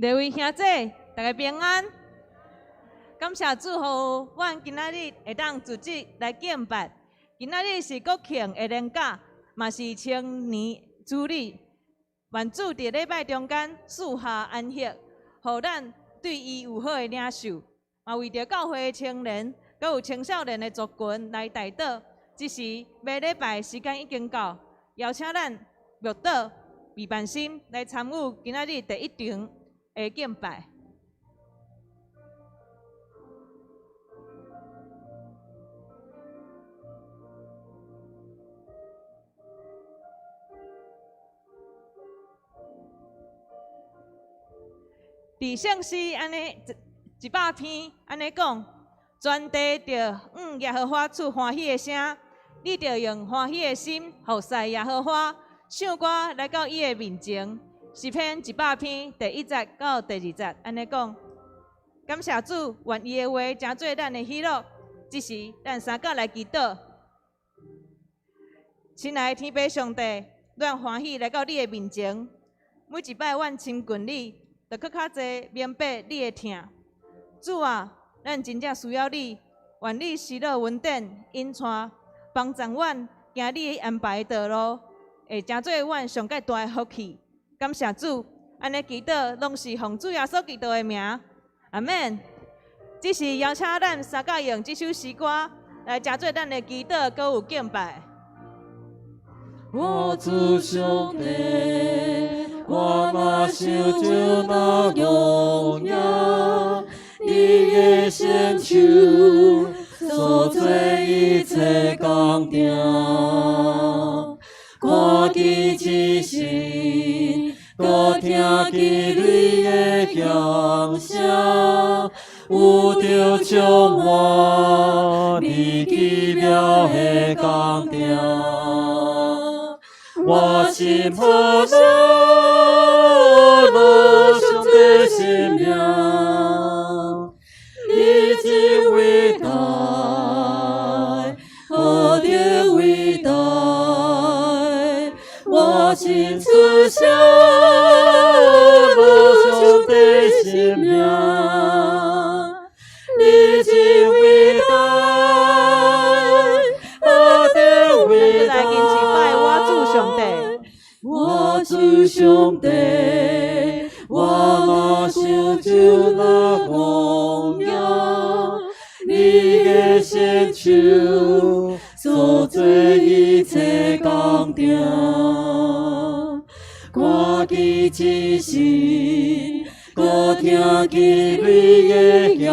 各位兄弟，大家平安。感謝主，予阮今仔日會當組織來敬拜。今仔日是國慶的連假，嘛是青年主日。願主佇禮拜中間賜下安息，予咱對伊有好的領受。嘛為著教會的青年，閣有青少年的族群來代禱。這時，欲禮拜時間已經到，邀請咱默禱、預備心來參與今仔日第一場的敬拜。佇聖詩按呢100篇按呢講，全地著向耶和華出歡喜的聲，你著用歡喜的心服侍耶和華，唱歌來到伊的面前。詩篇100篇第一節到第二節按呢講，感謝主，願伊的話成做咱的喜樂。這時，咱三甲來祈禱。親愛的天父上帝，咱歡喜來到你的面前。每一擺阮親近你，就閣較濟明白你的疼。主啊，咱真正需要你，願你施予恩典引帶，幫助阮行你安排的道路，會成做阮上蓋大的福氣。感謝主，按呢祈禱攏是奉主耶穌基督的名，阿們。這時邀請咱三甲用這首詩歌來成做咱的祈禱，閣有敬拜。我主上帝，我若想就那榮耀，你的聖手所做一切工程，看見一身，閣聽見雷的響聲，有著充滿你奇妙的工程。我心何想上帝聖名，你真偉大，何等偉大！我心出聲上帝聖名，你真偉大，何等偉大！來敬一擺我主上帝。我主上帝，我若想就那榮耀，你的聖手所做一切工程，看見一身，閣聽見雷的響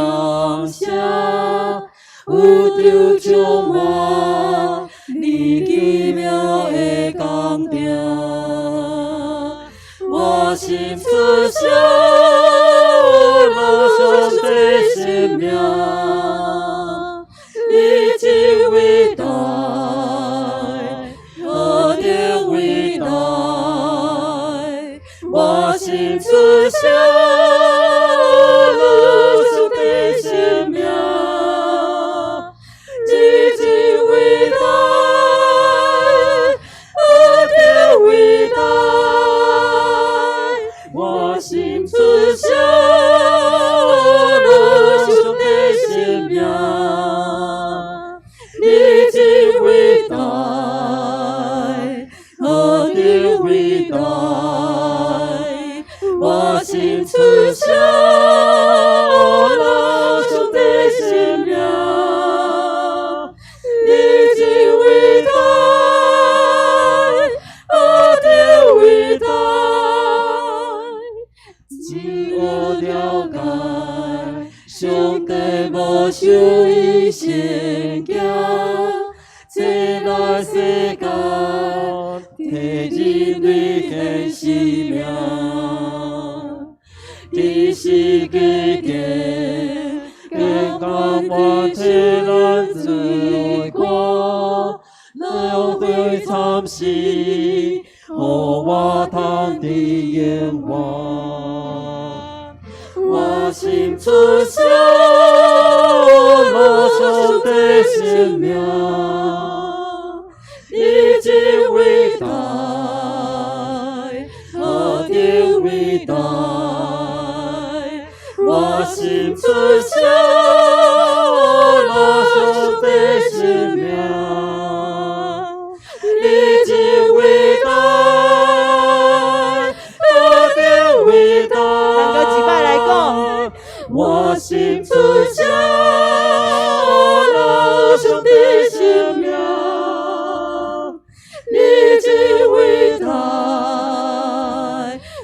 聲，有著充滿你奇妙的工程。我心出聲上帝聖名，你真偉大，何等偉大！我心出聲上帝聖名，你真偉大，何等偉大！我心出聲上帝聖名，你真偉大，何等偉大！我心出聲上帝聖名，你真偉大，何等偉大！只有了解，上帝無想伊聖行，這來世間，替人類獻生命。佇十字架，堅甘願替咱罪過，流血慘死，予我通得永活。我心出聲上帝聖名，你真偉大，何等偉大！我心出聲上帝聖名，你真偉大，何等偉大！咱閣一擺來講。我心出聲上帝聖名，你真偉大，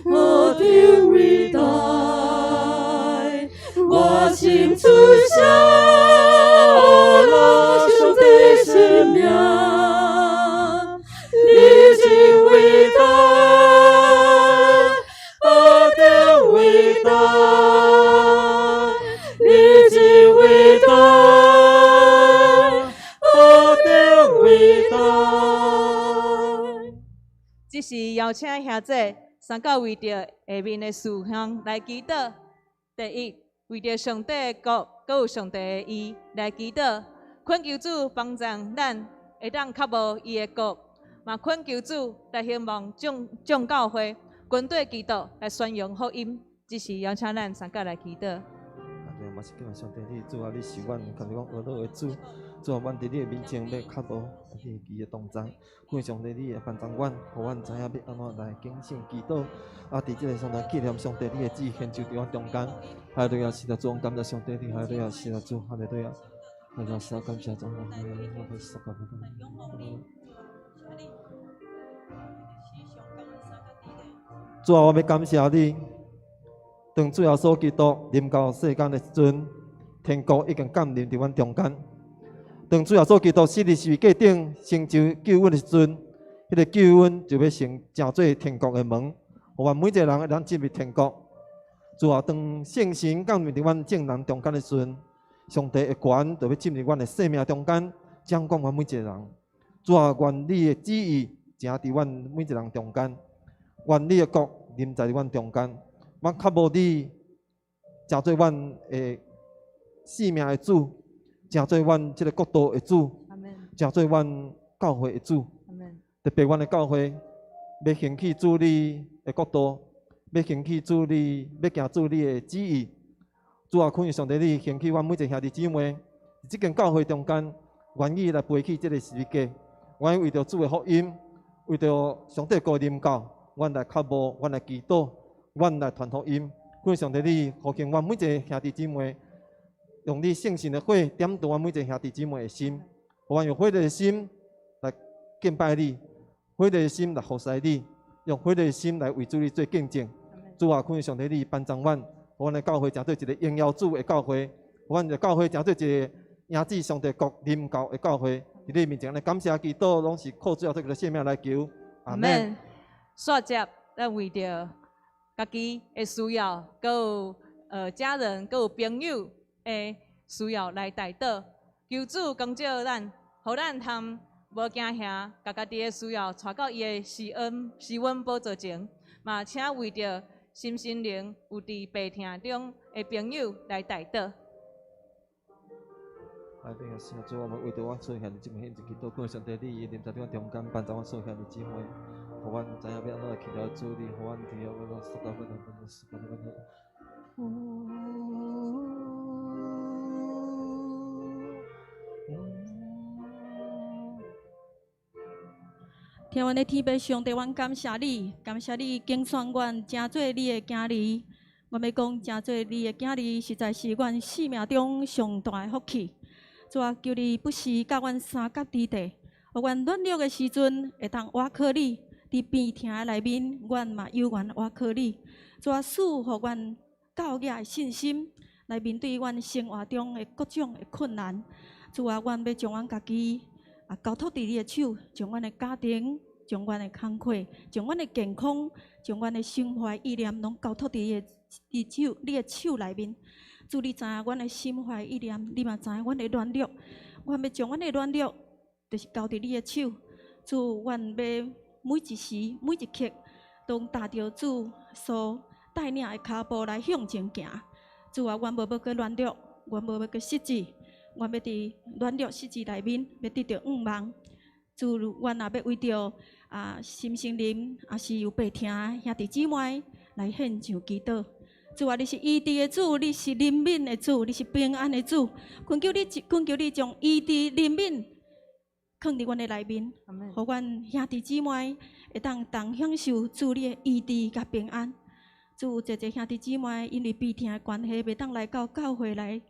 何等偉大！我心出聲上帝聖名，你真偉大，何等偉大！你真偉大，何等偉大！這是邀請兄姐三個為著下面的事項來祈禱。第一，為著上帝的國，閣有上帝的義來祈禱，懇求主幫助咱會當渴慕伊的國，嘛懇求主來興旺眾眾教會，軍隊基督來宣揚福音。這是邀請咱三個來祈禱。啊，對，嘛是感謝上帝，你主啊，你是阮，敢若講學樂的主，主啊，阮佇你的面前欲渴慕你的義的同在，感謝上帝，你會幫助阮，予阮知影欲按怎來警醒祈禱。啊，佇這个所在紀念上帝，你的旨獻就佇阮中間。哈利路亞，是的，主，感謝上帝，你哈利路亞，是的，主，哈利路亞，哈利路亞，是的，感謝主，哈利路亞，是的，感謝。主啊，我欲感謝你。當主耶穌基督臨到世間的時陣，天國已經降臨佇阮中間。當主耶穌基督死佇十字架頂成就救恩的時陣，彼個救恩就欲成做天國的門，予阮每一個人會當進入天國。主啊，當聖神降臨佇阮眾人中間的時陣，上帝的權就欲進入阮的生命中間，掌管阮每一個人。主啊，願你的旨意成佇阮每一個人中間，願你的國臨在佇阮中間。阮渴慕你，成做阮的生命的主，成做阮這個國度的主，成做阮教會的主。特別阮的教會欲興起主你的國度，欲興起主你，欲行主你的旨意。主啊，懇求上帝你興起阮每一個兄弟姊妹，佇這間教會中間，願意來背起這個十字架，願意為著主的福音，為著上帝國臨到，阮來渴慕，阮來祈禱，阮來傳福音。懇求上帝你復興阮每一個兄弟姊妹，用你聖神的火點著阮每一個兄弟姊妹的心，予阮用火熱的心來敬拜你，火熱的心來服侍你，用火熱的心來為主你做見證。主啊，懇求上帝你幫助阮，予阮的教會成做一個榮耀主的教會，予阮的教會成做一個迎接上帝國臨到的教會。佇你面前來感謝祈禱，攏是靠主耶穌基督聖名來求。阿門。煞接，咱為著家己的需要，閣有家人，閣有朋友的需要來代禱，求主光照咱，予咱通無驚嚇，共家己的需要帶到伊的施恩寶座前。嘛，請為著心心靈有佇病痛中的朋友來代禱。來，變個聖主，我們為著阮所有兄弟姊妹獻上祈禱，感謝上帝你臨在阮中間，幫助阮所有兄弟姊妹，予阮知影欲按怎來祈求主你，予阮知影欲按怎說到阮阮阮阮。聽阮的天父上帝，阮感謝你，感謝你揀選阮成做你的囝兒。我欲講，成做你的囝兒，實在是阮生命中上大的福氣。主啊，求你不時佮阮相佮佇地，予阮軟弱的時陣會當倚靠你。佇病痛的內面，阮嘛有緣倚靠你。主啊，賜予阮夠額的信心，來面對阮生活中的各種的困難。主啊，阮欲將阮家己啊交託佇你的手，將阮的家庭，將阮的工課，將阮的健康，將阮的心懷意念，攏交託佇你的手內面。主，你知影阮的心懷意念，你嘛知影阮的軟弱。阮欲將阮的軟弱，就是交佇你的手。主，阮欲每一時每一刻，攏踏著主所帶領的跤步來向前行。主啊，阮無欲閣軟弱，阮無欲閣失志，阮欲佇軟弱失志內面，欲得著向望。主，阮也欲為著啊心心靈，抑是有病痛的兄弟姊妹來獻上祈禱。主啊，你是醫治的主，你是憐憫的主，你是平安的主。懇求你將醫治、憐憫放佇阮的內面，予阮兄弟姊妹會當同享受主你的醫治佮平安。主，有濟濟兄弟姊妹因為病痛的關係，袂當來到教會來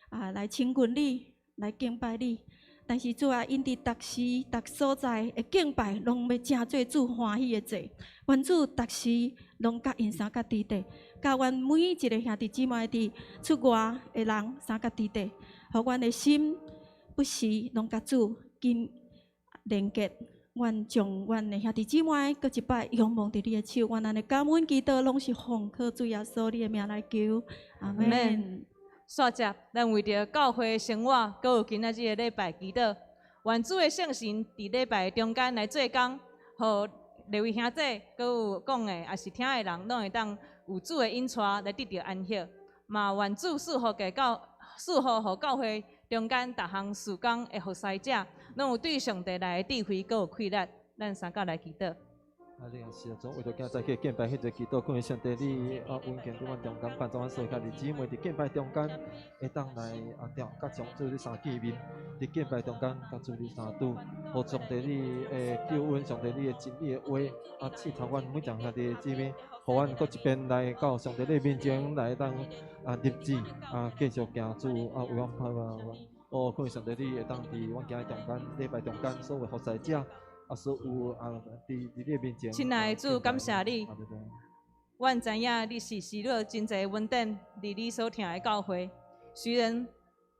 啊來親近你，來敬拜你。但是主啊，𪜶佇逐時逐所在的敬拜，攏欲成做主歡喜的祭。願主逐時攏佮𪜶相佮佇地，佮阮每一个兄弟姊妹佇出外的人相佮佇地，予阮的心不時攏佮主緊連結。阮將阮的兄弟姊妹閣一擺仰望佇你的手，阮按呢感恩祈禱，攏是奉靠主耶穌你的名來求，阿們。煞接，咱為著教會生活，閣有今仔日的禮拜祈禱，願主的聖神佇禮拜中間來做工，予利未兄弟，閣有講的，抑是聽的人，攏會當有主的引帶來得著安息。嘛，願主賜福給教，賜福予教會中間逐項事工的服侍者，攏有對上帝來的智慧，閣有氣力。咱三甲來祈禱。啊！你若是啊，總為著今早起敬拜彼個祈禱，感謝上帝你啊，恩見佇阮中間，幫助阮所有兄弟姊妹佇敬拜中間，會當來啊，調佮上主你相見面，佇敬拜中間佮主你相拄，予上帝你的救恩，上帝你的真理的話啊，刺透阮每一項兄弟姊妹，予阮閣一遍來到上帝你面前來當啊立志啊，繼續行主啊，為阮盼望。哦，感謝上帝你會當佇阮今日中間禮拜中間所有服侍者。啊，所有啊，佇你的面前。親愛的主，感謝你，阮知影你是施了真濟恩典，佇你所疼的教會。雖然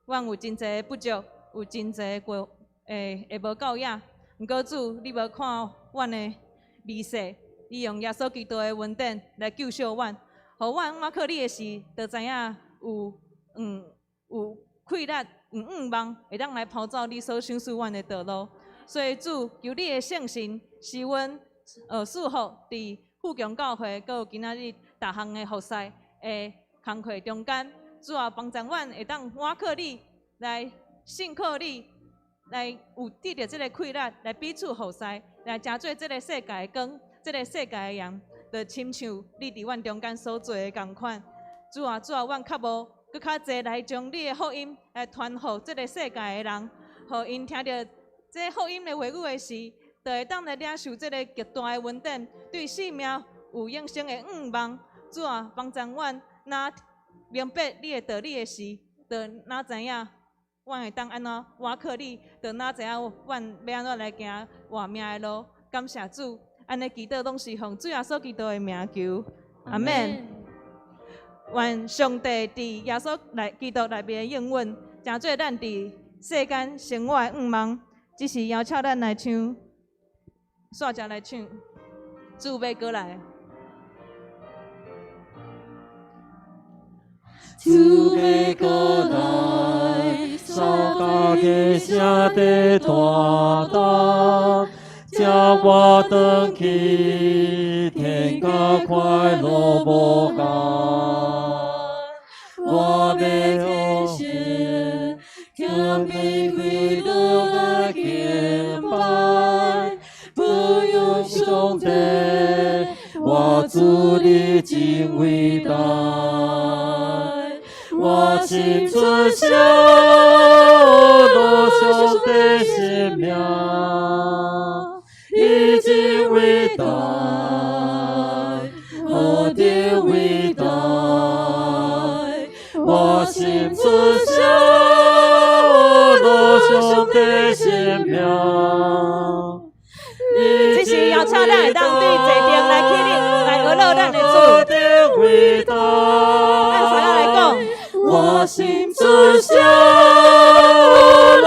阮有真濟不足，有真濟過會無夠額，毋過主，你無看阮的微細，你用耶穌基督的恩典來救贖阮，予阮倚靠你的時，就知影有氣力、有向望，會當來跑走你所賞賜阮的道路。所以主，求你的聖神使阮賜福佇富強教會，閣有今仔日逐項的服侍的工課中間，主啊，幫助阮會當倚靠你，來信靠你，來有得著這个氣力，來彼此服侍，來成做這个世界的光，這个世界的鹽，就親像你佇阮中間所做的仝款。主啊，主啊，阮渴慕閣較濟來將你的福音來傳予這个世界的人，予𪜶聽著這福音的話語的時，就會當來領受這个極大的恩典，對生命有永生的向望。主啊，幫助阮，若明白你的道理的時，就若知影阮會當按怎倚靠你，就若知影阮欲按怎來行活命的路。感謝主，按呢祈禱攏是奉主耶穌基督的名求，阿們。願上帝佇耶穌內基督內面的應允，成做咱佇世間生活的向望。只是邀請咱來唱，煞才來唱，主欲閣來。主欲閣來，數家己聲在大動，接我轉去，天家快樂無共。我欲學習，謙卑跪倒來敬拜，不用上帝，我主你真偉大。我心出聲，樂上帝聖名，你真偉大，何等偉大！我心出聲，樂上帝聖名。這是邀請咱會當對坐定來起立，來學樂咱的主。咱三個來講。我心出聲，樂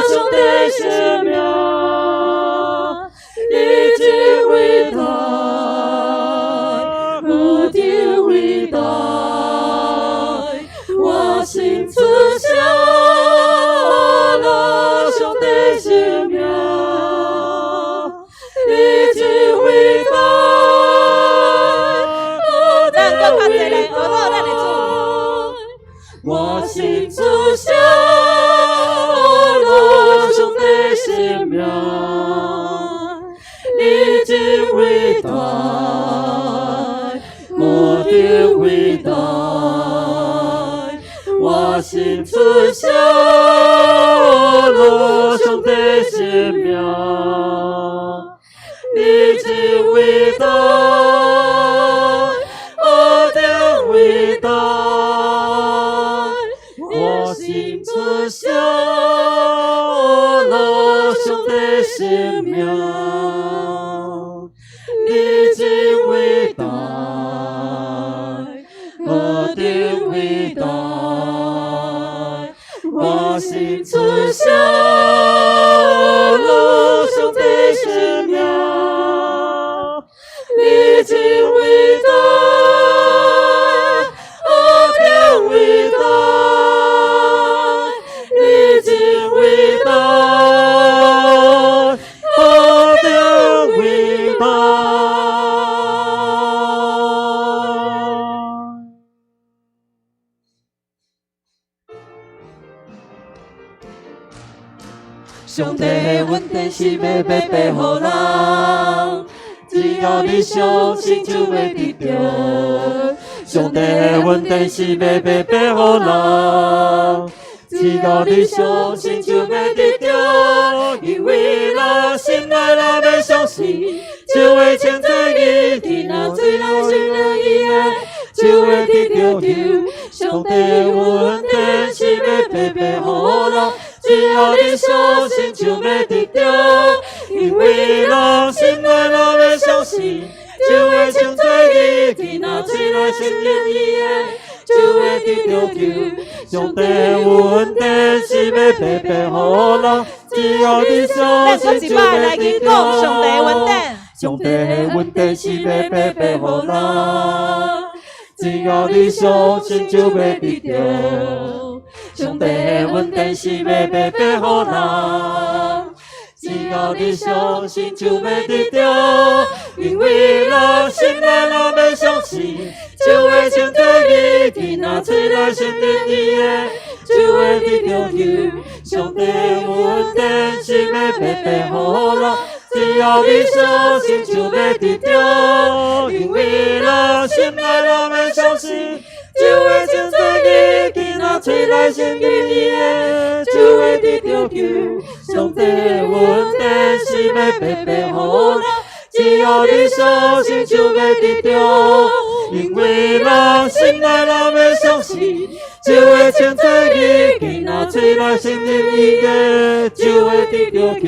上帝聖名，你真偉大，何等偉大！我心出聲，樂上帝聖名，你真偉大，咱閣較濟來學樂咱的主。我心出聲，樂上帝聖名，你真偉大，何等偉大！我心出聲，樂上帝聖名，你真偉大，何等偉大！我心出聲，樂上帝聖名，你真偉大，何等偉大！我心出聲，樂上帝聖名，你真偉大，何等偉大！你真偉大，何等偉大！上帝的恩典是欲白白予人，只要你相信就會得著。上帝的恩典是欲白白予人，只要你相信就會得著。因為人心內若欲相信，就會稱做義。天若水來信了伊的，就會得著救。上帝的恩典是欲白白予人，只要你相信就會得著。因為人心內若欲相信，就會稱做義。天若伊的，就會得著救。上帝恩典是欲白白予人，只要你相咱閣信一擺來就會得去講上帝恩著。典。上帝恩典是欲白白予人，只要你相信就會得著。上帝恩典是欲白白予人，只要你相信就會得著。因為人心內若欲相信，就會稱做義，憑喙來承認伊的，就會得著救。上帝恩典是欲白白予人，只要你相信就會得著。因為人心內若欲相信，就會稱做義，憑喙來承認伊的，就會得著救。上帝恩典是欲白白予人，只要你相信就會得著。因為人心內若欲相信，就會稱做義，憑喙來承認伊的，就會得著救。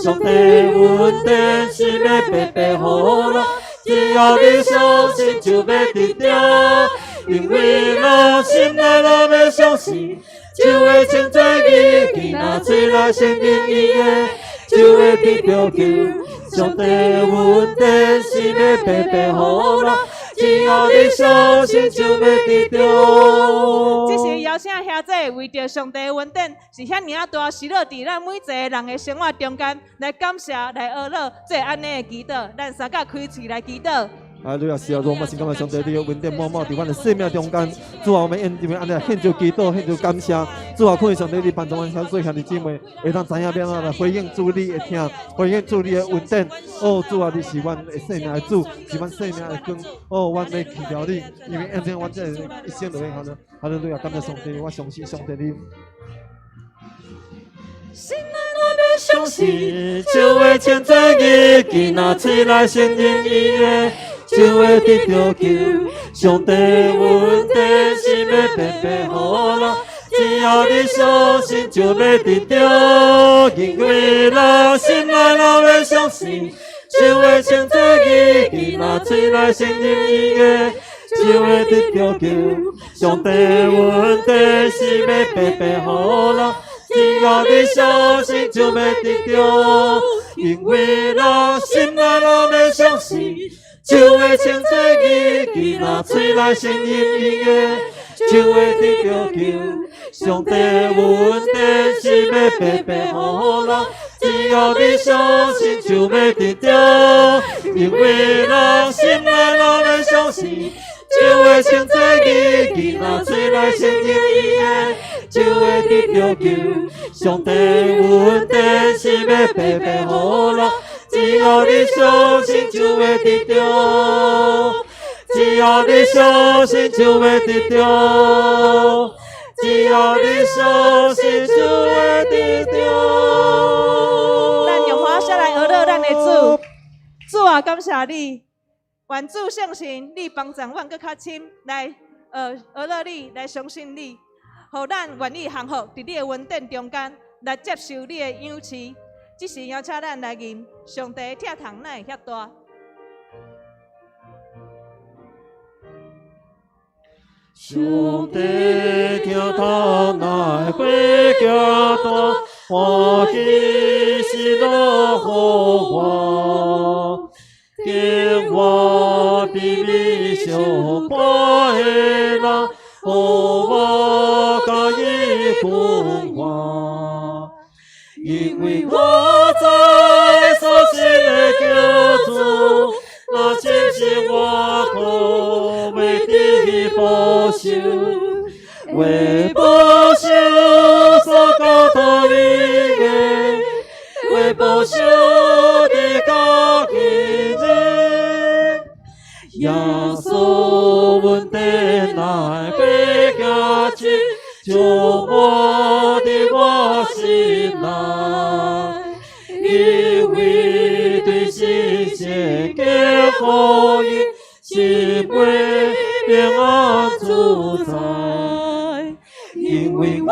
上帝恩典是欲白白予人，只要你相信就會得著。因為人心內若欲相信，就會稱做義，憑喙來承認伊的，就會得著救。上帝恩典是欲白白予人，只要你相信就會得著。這時邀請兄姐為著上帝恩典是遐爾仔大，實落佇咱每一個人的生活中間來感謝、來呵咾做按呢的祈禱。咱三甲開喙來祈禱。啊，你也是啊，我嘛是感謝上帝，你的恩典滿滿佇阮的生命中間。主啊，我們因為按呢獻上祈禱，獻上感謝。主啊，懇求上帝，你幫助阮小兄弟姊妹，會當知影欲按怎來回應主你的疼，回應主你的恩典。哦，主啊，你是阮的生命的主，是阮生命的光。哦，阮欲倚著你，因為按呢，阮這一生就會好了。哈利路亞，感謝上帝，我相信上帝你。心內若欲相信，就會稱做義，憑喙來承認伊的，就會得著救。上帝恩典是欲白白予人，只要你相信就欲得著。因為人心內若欲相信，就會稱做義，憑喙來承認伊的，就會得著救。上帝恩典是欲白白予人，只要你相信就欲得著。因為人心內若欲相信，就會稱做義，憑喙來承認伊的，就會得著救。上帝恩典是欲白白予人，只要你相信就欲得著。因為人心內若欲相信，就會稱做義，憑喙來承認伊的，就會得著救。上帝恩典是欲白白予人，只要你相信就會得著。只要你相信就會得著。只要你相信就會得著。咱用歡聲來呵咾咱的主，主啊，感謝你，願主聖神，你幫助阮閣較深來，呵咾你，來相信你，予咱願意降服佇你的恩典中間，來接受你的養飼。這時邀請咱來吟上帝疼痛哪會遐大？上帝疼痛哪會遮大？歡喜喜樂予我，見我卑微相伴的人，予我佮伊共活。因為我知所信的救主，若深信我可袂得保守，為保守所交託伊的，為保守直到彼日。耶穌恩典乃會加深，充滿佇我心內，因為對新鮮的福音，心會平安自在。因為我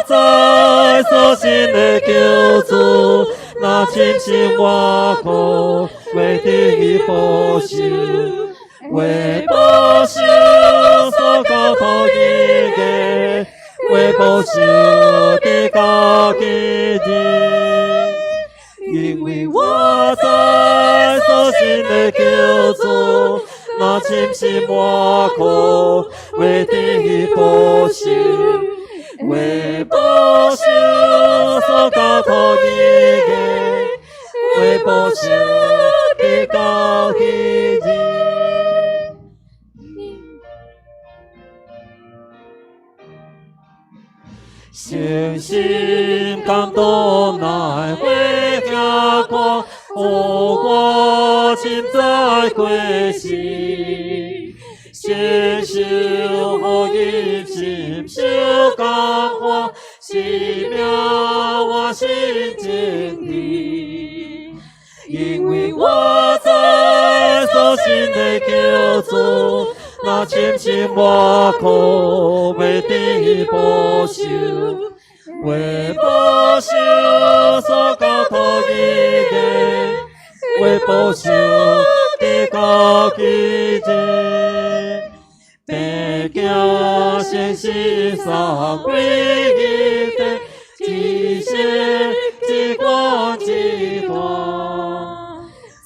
知所信的救主，若深信我可袂得保守，為保守所交託伊的，為保守直到彼日。因為我知所信的救主，若深信我苦，會得保守，為保守所交託伊的，為保守直到彼日。誠心感動來回聽看，予我深知過時，承受福音深受感化，生命換新真理。因為我知所信的救主，若深信我苦，會得保守，為保守所交託伊的，為保守直到彼日。白行善事送歸一地，一小一懸一大，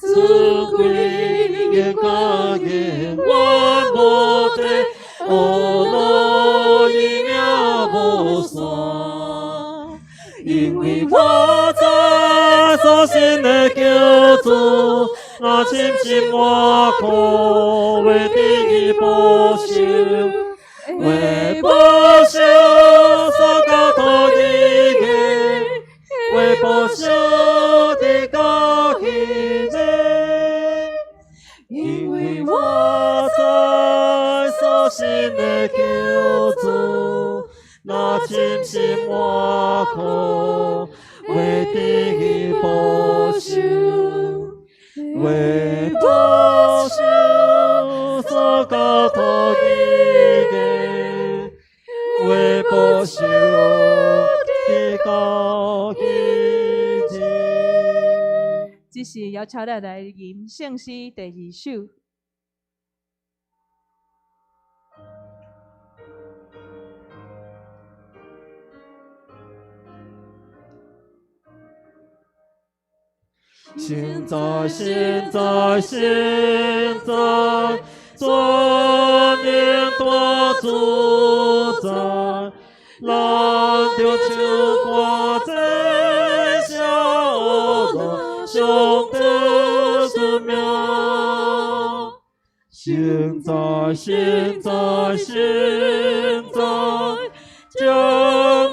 尊貴榮甲永遠無底，阿樂伊名無散。因為我知所信的救主，若深信我苦，會得保守，為保守所交託伊的，為保守直到彼日。因為我知所信的救主，若深信我苦，會得保守，為保守所交託伊的，為保守直到彼日。這是邀請咱來吟聖詩第二首。現在，現在，現在，全能大主宰，咱著唱歌讚賞阿樂上帝尊名。現在，現在，現在，將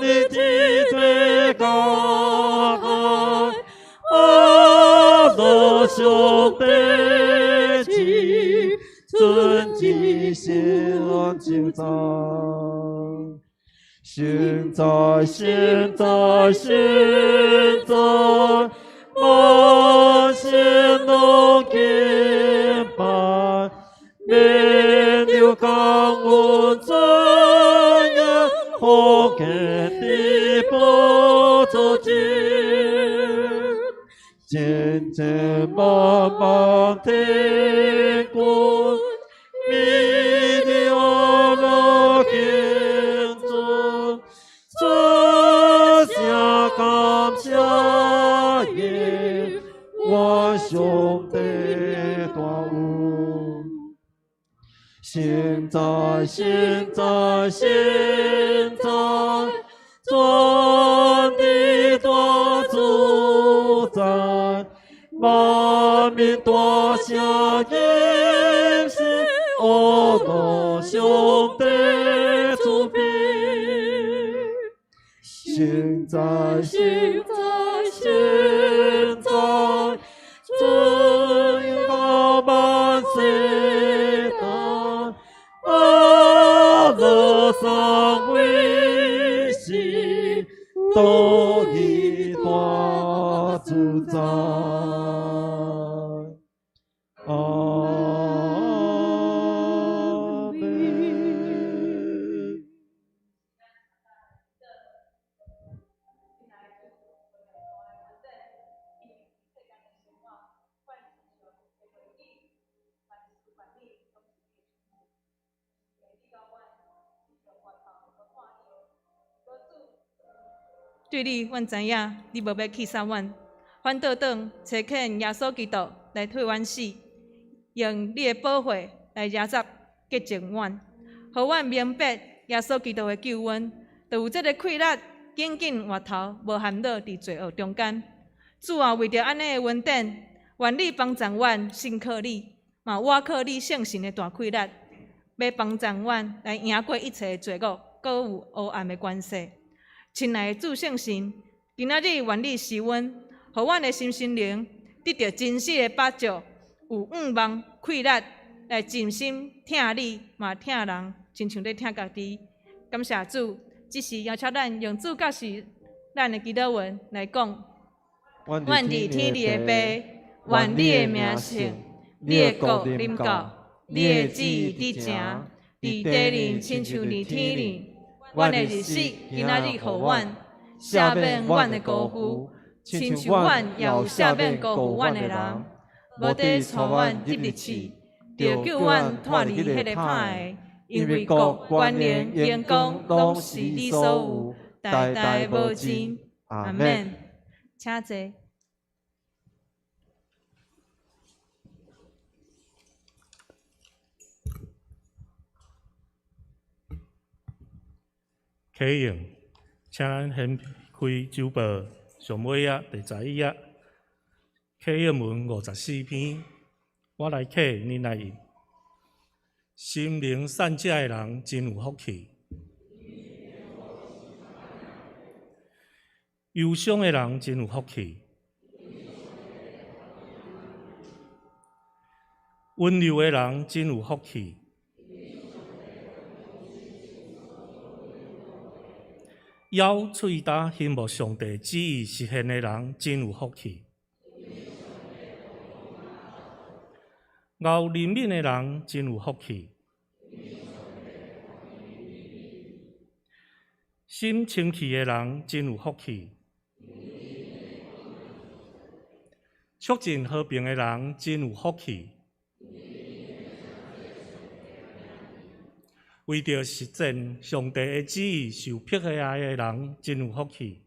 你的罪改，阿樂上帝至尊至聖至在。現在，現在，現在，萬神攏敬拜，免了感恩尊嚴，福建的寶座前，千千萬萬天軍，美麗阿樂敬尊，出聲感謝耶，我上帝大有。現在，現在，現在，全地大主宰，萬民大聲吟詩，阿樂上帝慈悲。現在，現在，現在，尊高萬世代，阿樂三位是道義大主宰。阿們。對你，阮知影你無欲棄殺阮，反倒轉差遣耶穌基督來替阮死，用你的寶血來洗濯潔淨阮，予阮明白耶穌基督的救恩，就有這个氣力，緊緊活頭，無陷落佇罪惡中間。主啊，為著按呢的恩典，願你幫助阮信靠你，嘛倚靠你聖神的大氣力，欲幫助阮來贏過一切的罪惡，閣有黑暗的權勢。親愛的主聖神，今仔日願你施恩，予阮的心心靈得著真實的飽足，有向望氣力來盡心疼你，嘛疼人，親像咧疼家己。感謝主，這時邀請咱用主教示咱的祈禱文來講。阮佇天裡的父，願你的名聖，你的國臨到，你的旨意佇成，佇地裡親像佇天裡。阮的日食今仔日予阮，赦免阮的辜負，親像阮也有赦免辜負阮的人。無得帶阮入去試，著救阮脫離彼个歹的。因為國、權能、榮光，攏是你所有，代代無盡。阿們。請坐。啟用，請咱掀開周報上尾頁第11頁，啟應文54篇，我來啟，恁來應。心靈善者的人真有福氣，憂傷的人真有福氣，溫柔的人真有福氣，枵喙焦希望上帝旨意實現的人真有福氣，熬憐憫的人真有福氣，心清氣的人真有福氣，促進和平的人真有福氣，為著實踐上帝的旨意受迫害的人真有福氣。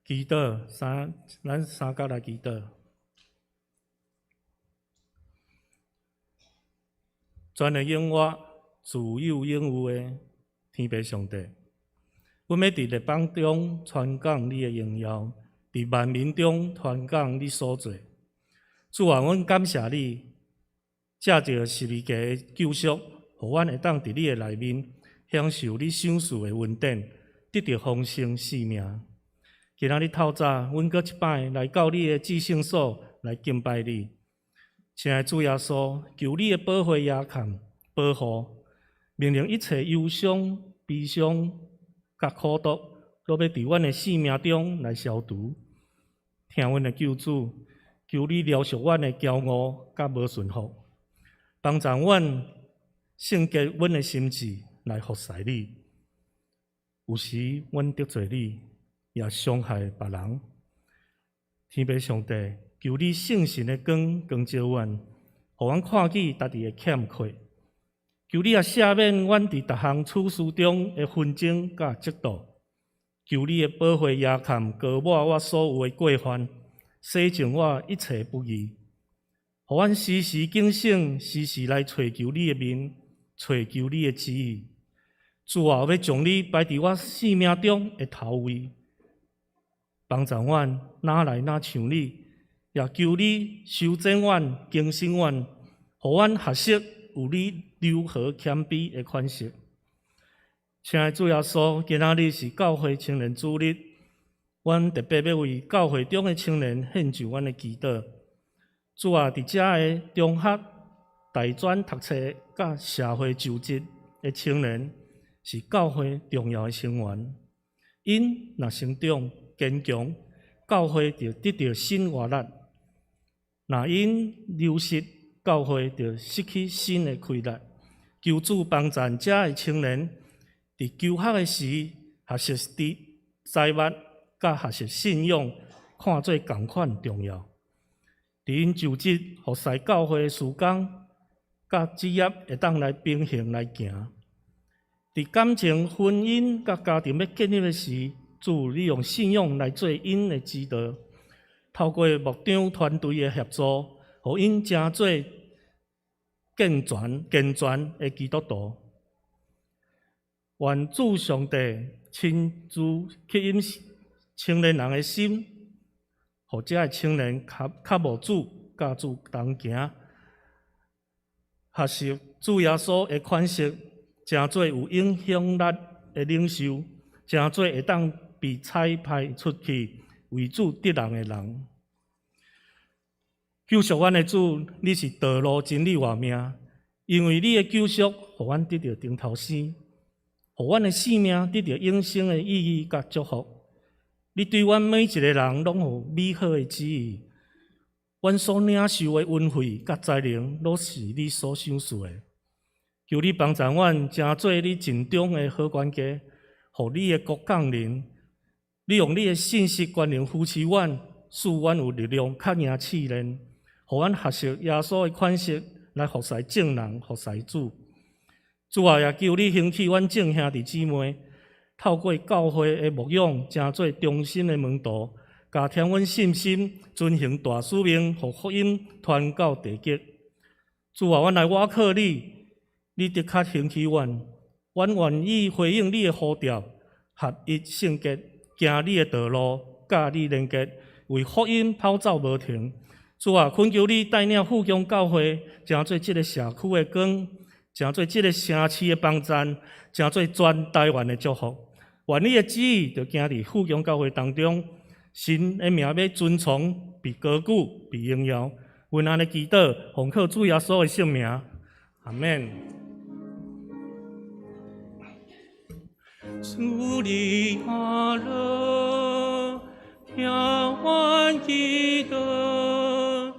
祈禱三，咱三角來祈禱。全能永活、自有永有的天父上帝，阮欲佇列邦中傳講你的榮耀，佇萬民中傳講你所做。主啊，阮感謝你，藉著十字架的救贖，予阮會當佇你的內面享受你賞賜的恩典，得著豐盛生命。今仔日透早，阮閣一擺來到你的至聖所來敬拜你。親愛主耶穌，求你的寶血遮蓋保護，命令一切憂傷、悲傷、佮苦毒，攏欲佇阮的生命中來消除。疼阮的救主，求你饒恕阮的驕傲佮無順服，幫助阮聖潔阮的心志來服侍你。有時阮得罪你，也傷害別人。天父上帝，求你聖神的光光照阮，予阮看見家己的欠缺。求你也赦免阮佇逐項處事中的紛爭佮嫉妒。求你的寶血遮蓋膏抹我所有的過犯，洗淨我一切不義。予阮時時警醒，時時來揣求你的面，揣求你的旨意。主啊，我欲將你擺佇我生命中的頭位，幫助阮若來若像你，也求你修剪阮、更新阮，予阮學習有你柔和謙卑的款式。親愛主耶穌，今仔日是教會青年主日，阮特別欲為教會中的青年獻上阮的祈禱。主啊，佇遮的中學、大專讀冊佮社會就職的青年，是教會重要的成員。𪜶若成長堅強，教會就得著新活力；若𪜶流失，教會就失去新的氣力。求主幫助遮的青年，佇求學的時學習知財物，佮學習信仰，看做仝款重要。佇𪜶就職服侍教會的時間，佮職業會當來平衡來行。佇感情、婚姻佮家庭欲建立的時，主你用信仰來做𪜶的指導，透過牧長團隊的協助，予𪜶成做健全、健全的基督徒。願主上帝親自吸引青年人的心，予遮的青年較較慕主，佮主同行，學習主耶穌的款式，成做有影響力的領袖，成做會當被差派出去為主得人的人。救贖阮的主，你是道路、真理、活命，因為你的救贖，予阮得著重頭生，予阮的生命得著永生的意義佮祝福。你對阮每一個人攏有美好的旨意，阮所領受的恩惠佮才能，攏是你所賞賜的。求你幫助阮，成做你盡忠的好管家，予你的國降臨。你用你的信實權能扶持阮，使阮有力量較贏試煉，予阮學習耶穌的款式來服侍眾人、服侍主。主啊，也求你興起阮眾兄弟姊妹，透過教會的牧養，成做忠心的門徒，加添阮信心，遵行大使命，予福音傳到地極。主啊，阮來倚靠你，你的確興起阮，阮願意回應你的呼召，合一聖潔，行你的道路，佮你連結，為福音跑走無停。主啊，懇求你帶領富強教會，成做這个社區的光，成做這个城市的幫贊，成做全台灣的祝福。願你的旨意就行佇富強教會當中，神的名欲尊崇，被高舉，被榮耀。阮按呢祈禱，奉靠主耶穌的聖名，阿們。主你阿樂，聽阮祈禱，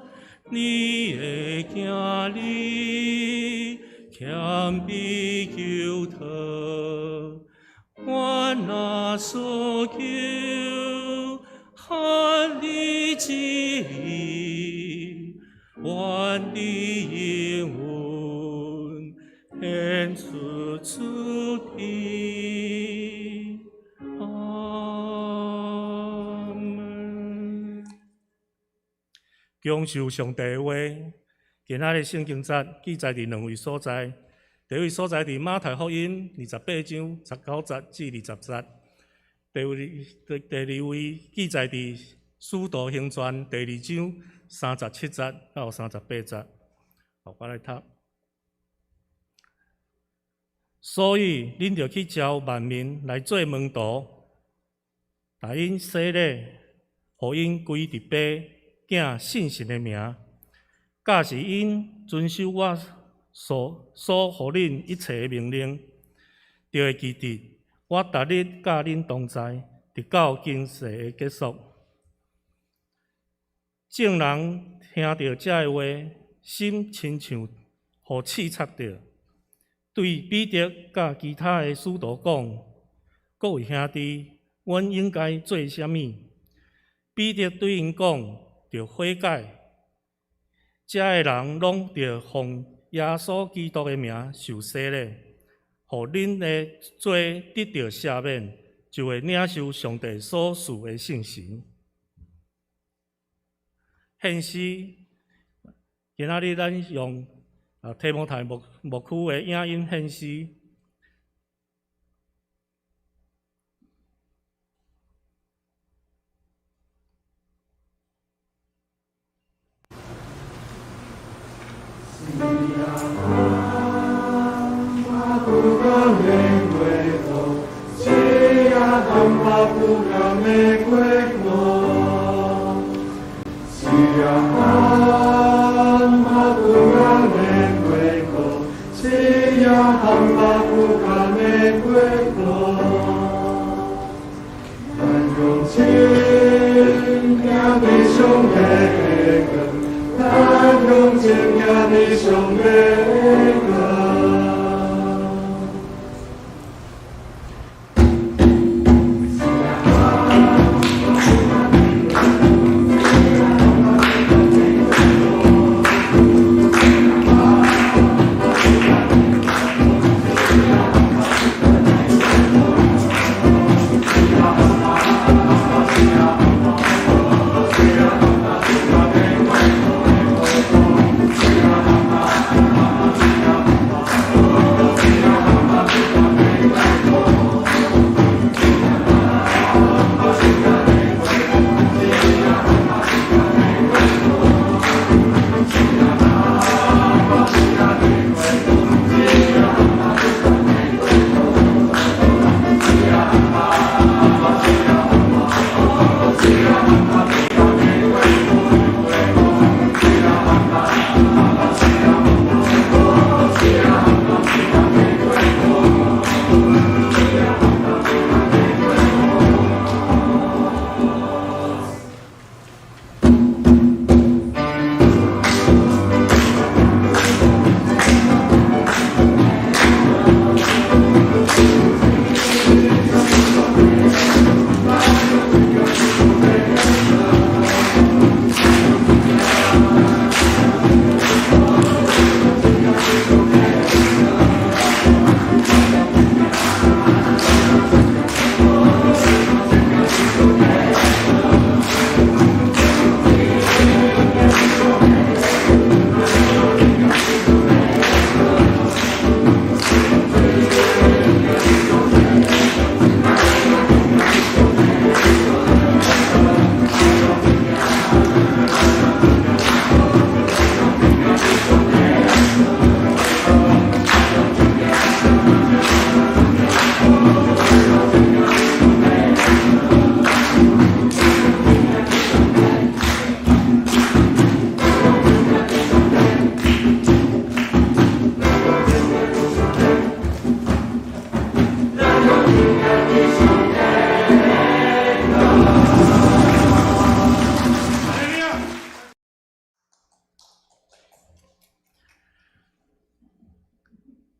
你的囝兒謙卑求託，阮若所求，合你旨意，願你應允，顯出慈悲。阿們。享受上帝的話，今仔日聖經節記載佇兩位所在。第一位所在佇馬太福音28章19節至20節。第二位記載佇使徒行傳第二章37節到38節。好，我來讀。所以，恁著去召萬民來做門徒，共𪜶洗禮，予𪜶歸佇爸、囝、聖神的名，教示𪜶遵守我所予恁一切的命令，著會記得我逐日佮恁同在，直到今世的結束。眾人聽著這个話，心親像予刺插著，對彼得佮其他的使徒講：各位兄弟，阮應該做啥物？彼得對𪜶講：著悔改，遮的人攏著奉耶穌基督的名受洗禮，予恁的罪得著赦免，就會領受上帝所賜的聖神。獻詩，今仔日咱用提摩太牧區的影音獻詩。 咱用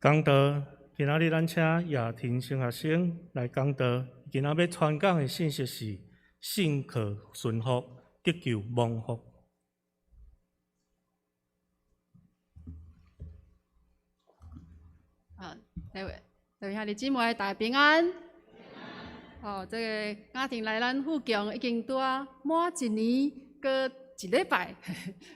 講道，今仔日咱請雅婷小學生來講道。今仔欲傳講的信息是信靠順服，得救蒙福。好，各位各位兄弟姊妹，大家平安。哦，這个雅婷來咱富強已經拄仔滿一年，閣一禮拜，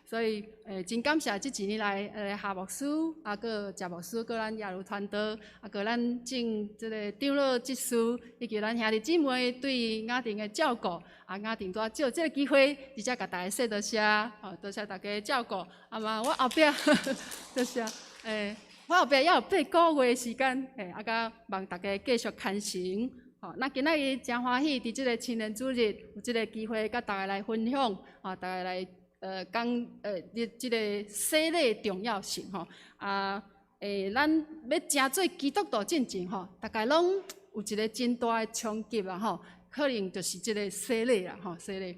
所以真感謝這一年來夏牧師，啊，閣謝牧師，閣咱耶魯傳道，啊，閣咱眾這个長老執事，以及咱兄弟姊妹對雅婷的照顧，啊，雅婷拄仔藉這个機會，直接共大家說多謝，哦，多謝大家照顧。啊嘛，我後壁多謝，我後壁猶有8個月的時間，啊，閣望大家繼續牽承。吼，那今仔日誠歡喜，佇這个青年主日有這个機會，佮大家來分享，啊，大家來講你這个洗禮重要性吼。啊，咱欲成做基督徒進前吼，大家攏有一个真大的衝擊啦吼，可能就是這个洗禮啦吼，洗禮。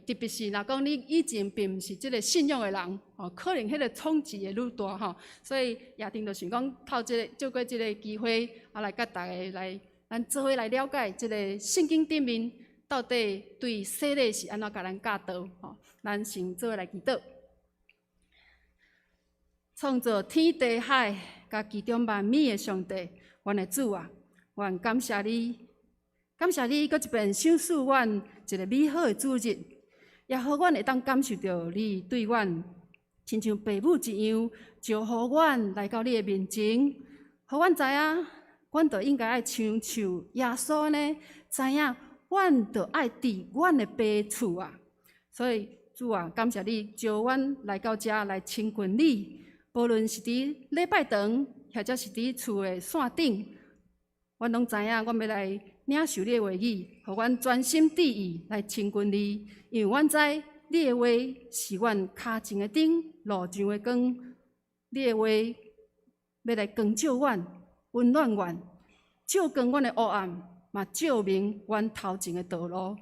特別是若講你以前並毋是這个信仰的人，吼，可能彼个衝擊會愈大吼。所以雅婷就想講，透這个借過這个機會，啊，來佮大家來。咱做伙來了解這个聖經頂面到底對洗禮是按怎共咱教導吼。咱先做伙來祈禱。創造天地海佮其中萬物的上帝，阮的主啊，阮感謝你，感謝你閣一遍賞賜阮一个美好的主日，也予阮會當感受著你對阮親像父母一樣，招呼阮來到你的面前，予阮知影。阮就應該愛親像耶穌按呢，知影阮就愛佇阮的爸厝啊。所以主啊，感謝你招阮來到遮來親近你，無論是佇禮拜堂，或者是佇厝的線頂，阮攏知影，阮欲來領受你的話語，予阮專心致意來親近你，因為阮知你的話是阮跤前的燈，路上的光，你的話欲來光照阮。溫暖阮，照光阮的黑暗，嘛照明阮頭前的道路。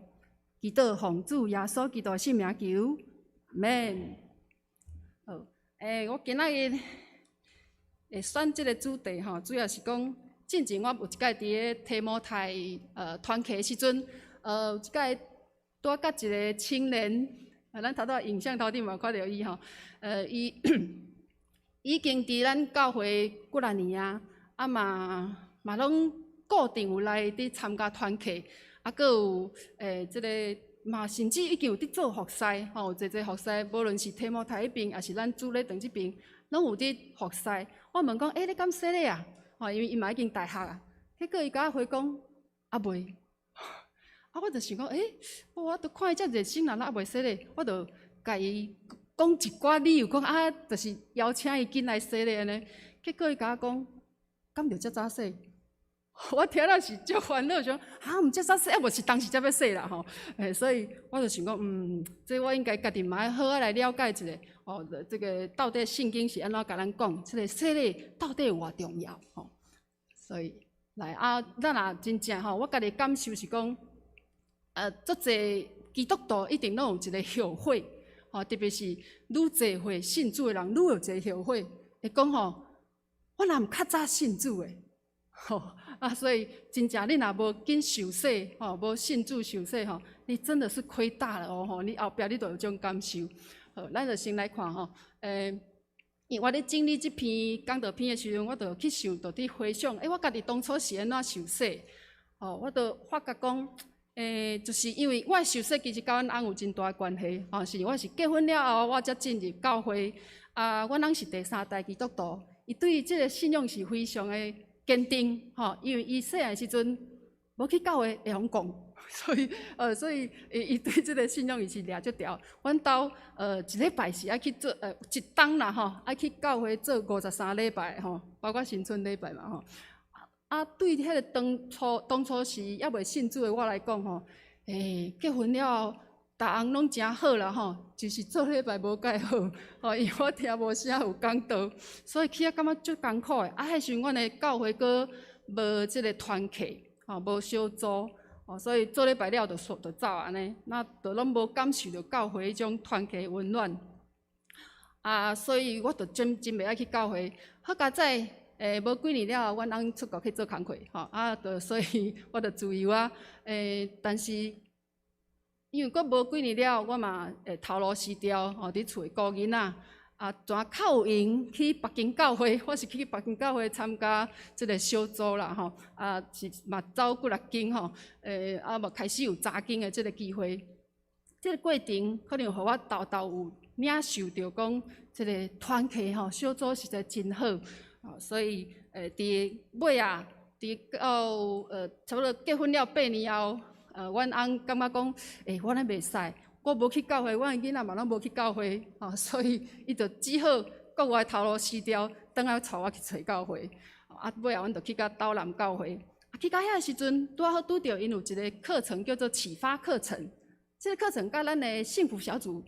祈禱奉主耶穌基督的聖名求，阿們。好，我今仔日會選這个主題吼，主要是講，進前我有一擺佇咧提摩太團契的時陣，有一擺拄仔佮一个青年，啊，咱頭拄仔影像頭頂嘛有看著伊吼，伊已經佇咱教會幾若年啊。啊嘛嘛攏固定有來佇參加團契，啊，閣有這个嘛，甚至已經有佇做服侍，吼，有濟濟服侍，無論是提摩太彼邊，抑是咱主禮堂這邊，攏有佇服侍。我問講，欸，你敢洗禮啊？吼，因為伊嘛已經大學啊。結果伊共我回講，猶未。啊，我就想講，欸，我都看伊遮熱心人，猶未洗禮，我就共伊講一寡理由，講啊，就是邀請伊緊來洗禮按呢。結果伊共我講。敢著遮早洗？我聽了是足煩惱，想哈，毋遮早洗，啊無是當時才欲洗啦吼。所以我就想講，這我應該家己嘛愛好好來了解一下，哦，這个到底聖經是按怎共咱講，這个洗禮到底有偌重要吼。所以來啊，咱若真正吼，我家己感受是講，足濟基督徒一定攏有一个後悔，吼，特別是愈濟歲信主的人，愈有一个後悔，會講吼。我若毋較早信主的，吼啊，所以真正你若無緊受洗，吼，無信主受洗吼，你真的是虧大了哦，吼，你後壁你就有這種感受。好，咱就先來看吼，因為我咧整理這篇講道篇的時陣，我就去想，就佇回想，欸，我家己當初是按怎受洗？吼，我就發覺講，就是因為我受洗其實佮阮翁有真大的關係，吼，是我是結婚了後，我才進入教會，啊，阮翁是第三代基督徒。伊對這个信仰是非常的堅定，吼，因為伊細漢時陣無去教會會予講，所以伊對這个信仰伊是掠足牢。阮兜一禮拜是愛去做一冬啦吼，愛去教會做53禮拜吼，包括新春禮拜嘛吼。啊，對彼个當初時猶未信主的我來講吼，結婚了後。逐項攏誠好啦吼，就是做禮拜無蓋好，吼，因為我聽無啥有講道，所以去遐感覺足艱苦的。啊，彼時陣阮的教會閣無這个團契，吼，無小組，吼，所以做禮拜了就煞就走按呢，那就攏無感受著教會彼種團契溫暖。啊，所以我就真真袂愛去教會。好佳哉，無幾年了後，阮翁出國去做工課，吼，啊，就所以我就自由啊。但是因為閣無幾年了，我嘛會頭路辭掉，吼，佇厝顧囡仔，啊，轉較有閒去別間教會，我是去別間教會參加這个小組啦，吼，啊，是嘛走幾若間吼，啊，嘛開始有查經的這个機會。這个過程可能予我沓沓有領受著講，這个團契吼，小組實在真好，所以佇尾仔，佇到差不多結婚了8年後，阮翁感覺講，我按呢袂使，我無去教會，阮的囡仔嘛攏無去教會，所以伊就只好國外頭路辭掉，轉來帶我去揣教會。啊，尾仔阮就去到斗南教會，啊，去到遐的時陣，拄好拄著𪜶有一个課程叫做啟發課程。這个課程佮咱的幸福小組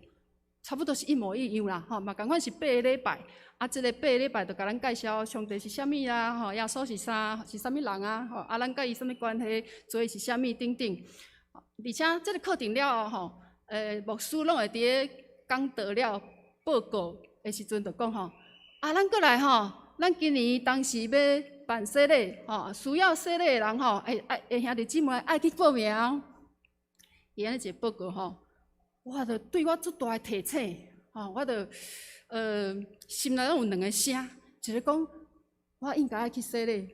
差不多是一模一樣啦，吼，嘛仝款是八个禮拜。啊，這个八个禮拜就共咱介紹上帝是啥物啊，吼，耶穌是啥，是啥物人啊，吼，啊，咱佮伊啥物關係，罪是啥物等等。而且這个課程了後，吼，牧師攏會佇咧講道了報告的時陣就講吼，啊，咱閣來吼，咱今年當時欲辦洗禮，吼，需要洗禮的人吼，會愛會兄弟姊妹愛去報名。伊按呢一个報告吼，我就對我足大的提醒，吼，我就心內攏有兩个聲，一个講我應該愛去洗禮，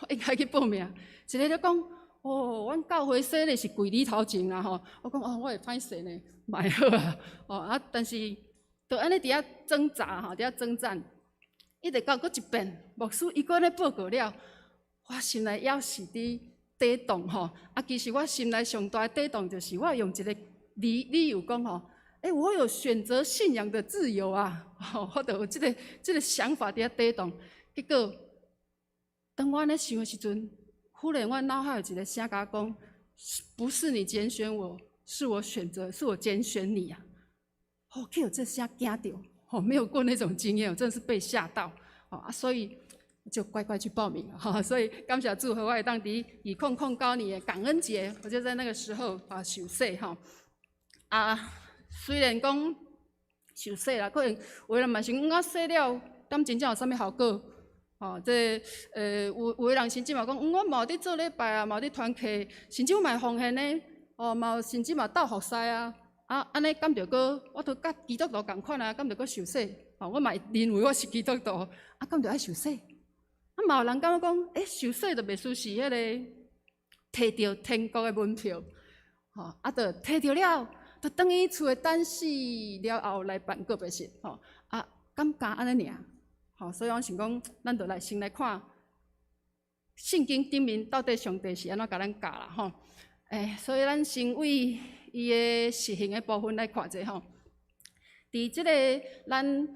應該去報名；一个咧講，哦，阮教會洗禮是跪你頭前啦吼。我講哦，我會歹勢呢，嘛會好啊，哦啊，但是就按呢佇遐掙扎吼，佇遐掙扎，一直到閣一遍，牧師伊閣按呢報告了，我心內猶是佇抵擋吼。啊，其實我心內上大的抵擋就是我用一个理由講吼，我有選擇信仰的自由啊，吼，我就有這个想法佇遐抵擋。結果，當我按呢想的時陣，忽然我腦海有一个聲共我講：不是你揀選我，是我選擇，是我揀選你啊！哦，去予這聲驚著，吼，沒有過那種經驗，我真的是被嚇到，啊，所以就乖乖去報名了，哈，所以感謝主，予我會當佇2009年的感恩節，我就在那個時候啊受洗吼，啊，雖然講受洗啦，可能有的人嘛是講我洗了，敢真正有啥物效果？吼，這有的人甚至嘛講，我嘛有佇做禮拜啊，嘛有佇團契，甚至我嘛會奉獻呢，哦，嘛有甚至嘛鬥服侍啊，啊，按呢敢著閣，我都佮基督徒仝款啊，敢著閣受洗？吼，我嘛會認為我是基督徒，啊，敢著愛受洗？啊，嘛有人感覺講，受洗就袂輸是彼个提著天國的門票，吼，啊，就提著了，就轉去厝內等死了後來辦告別式，吼，啊，敢焦按呢爾？吼，所以我想講，咱就來先來看聖經頂面到底上帝是按怎共咱教啦，吼。所以咱先為伊的實行的部分來看者吼。佇這个咱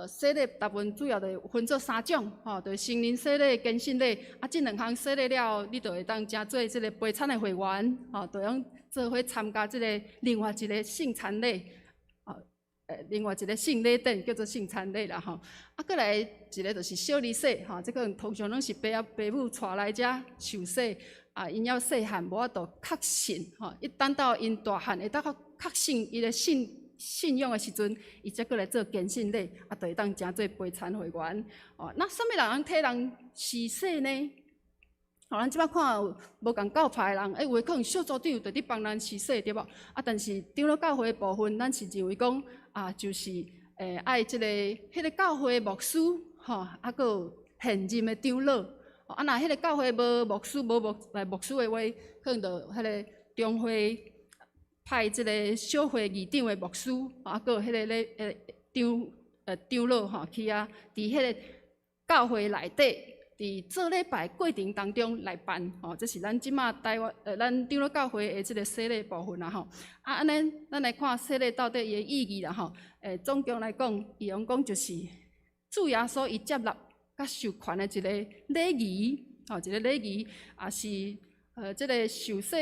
洗禮大部分主要就分做三種，吼，就是成人洗禮、堅信禮。啊，這兩項洗禮了後，你就會當成做這个陪餐的會員，吼，就用做伙參加這个另外一个聖餐禮。另外一个聖禮典叫做聖餐禮啦吼，啊，閣來一个就是小兒洗吼，這個通常攏是爸仔爸母帶來遮受洗，啊，𪜶猶細漢無法度確信吼，一等到𪜶大漢會當較確信伊的信仰的時陣，伊才閣來做堅信禮，啊，就會當成做陪餐會員。哦，那啥物人通替人施洗呢？吼，咱這擺看有無仝教派的人，有的可能小組長就佇幫人施洗，對無？啊，但是長老教會的部分，咱是認為講，啊，就是愛這个彼个教會牧師，吼，啊，閣有現任的長老。啊，若彼个教會無牧師，無牧來牧師的話，可能就彼个中會派這个小會議長的牧師，啊，閣有彼个咧長老吼去遐，佇彼个教會內底，佇做禮拜過程當中來辦，吼，這是咱這馬台灣咱長老教會的這个洗禮部分啦吼。啊，按呢，咱來看洗禮到底伊的意義啦吼。總共來講，伊用講就是主耶穌伊接納佮授權的一个禮儀，吼，一个禮儀，也是這个受洗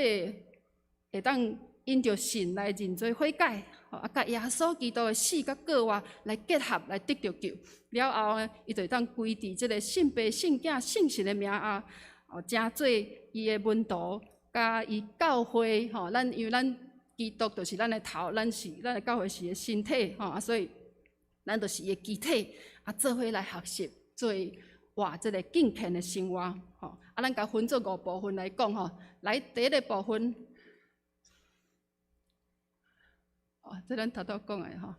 會當因著信來認罪悔改，吼，啊，佮耶穌基督的死佮復活來結合來得著救。了後呢，伊就會當歸佇這个聖父、聖囝、聖神的名下，哦，成做伊的門徒，佮伊教會，吼，咱因為咱基督就是咱的頭，咱是咱的教會是伊的身體，吼，啊，所以咱就是伊的肢體，啊，做伙來學習做活這个敬虔的生活，吼。啊，咱共分做五部分來講，吼。來，第一个部分，哦，這咱頭拄講的吼。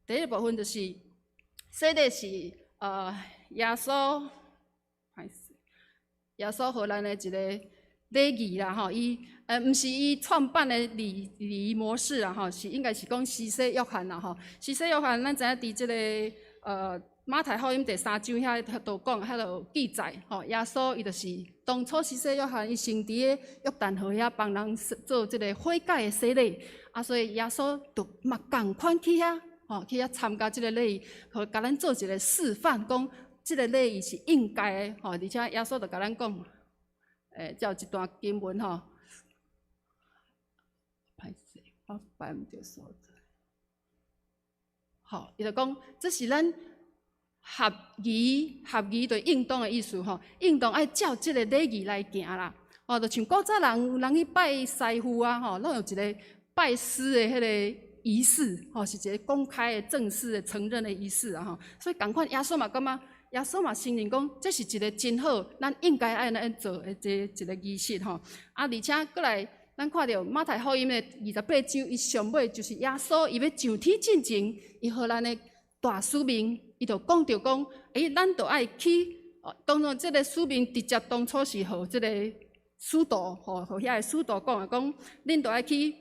第一个部分就是，洗禮是耶穌，歹勢，耶穌予咱的一个禮儀啦，吼。伊毋是伊創辦的禮儀模式啦，吼，是應該是講施洗約翰啦，吼。施洗約翰，咱知影佇這个馬太福音第三章遐都講，遐就有記載，吼，耶穌伊就是當初施洗約翰，伊先佇咧約旦河遐幫人做這个悔改的洗禮，啊，所以耶穌就嘛仝款去遐，吼，去遐參加這个禮儀，予共咱做一個示範，講這个禮儀是應該的，吼，而且耶穌就共咱講，這有一段經文吼，歹勢，我擺毋著所在，好，伊就講，這是咱合宜，合宜就應當的意思吼，應當愛照這个禮儀來行啦。吼，就像古早人有人去拜師父啊，吼，攏有一個拜師的彼个儀式，吼，是一個公開的、正式的承認的儀式啊，吼。所以仝款耶穌嘛感覺，耶穌嘛承認講，這是一個真好，咱應該愛按呢做的這一個儀式吼。啊，而且閣來，咱看著馬太福音的28章，伊上尾就是耶穌伊欲上天進前，伊予咱的大使命，伊就講著講，欸，咱就愛去，當然這个使命直接當初是予這个使徒，吼，予遐个使徒講的，講，恁就愛去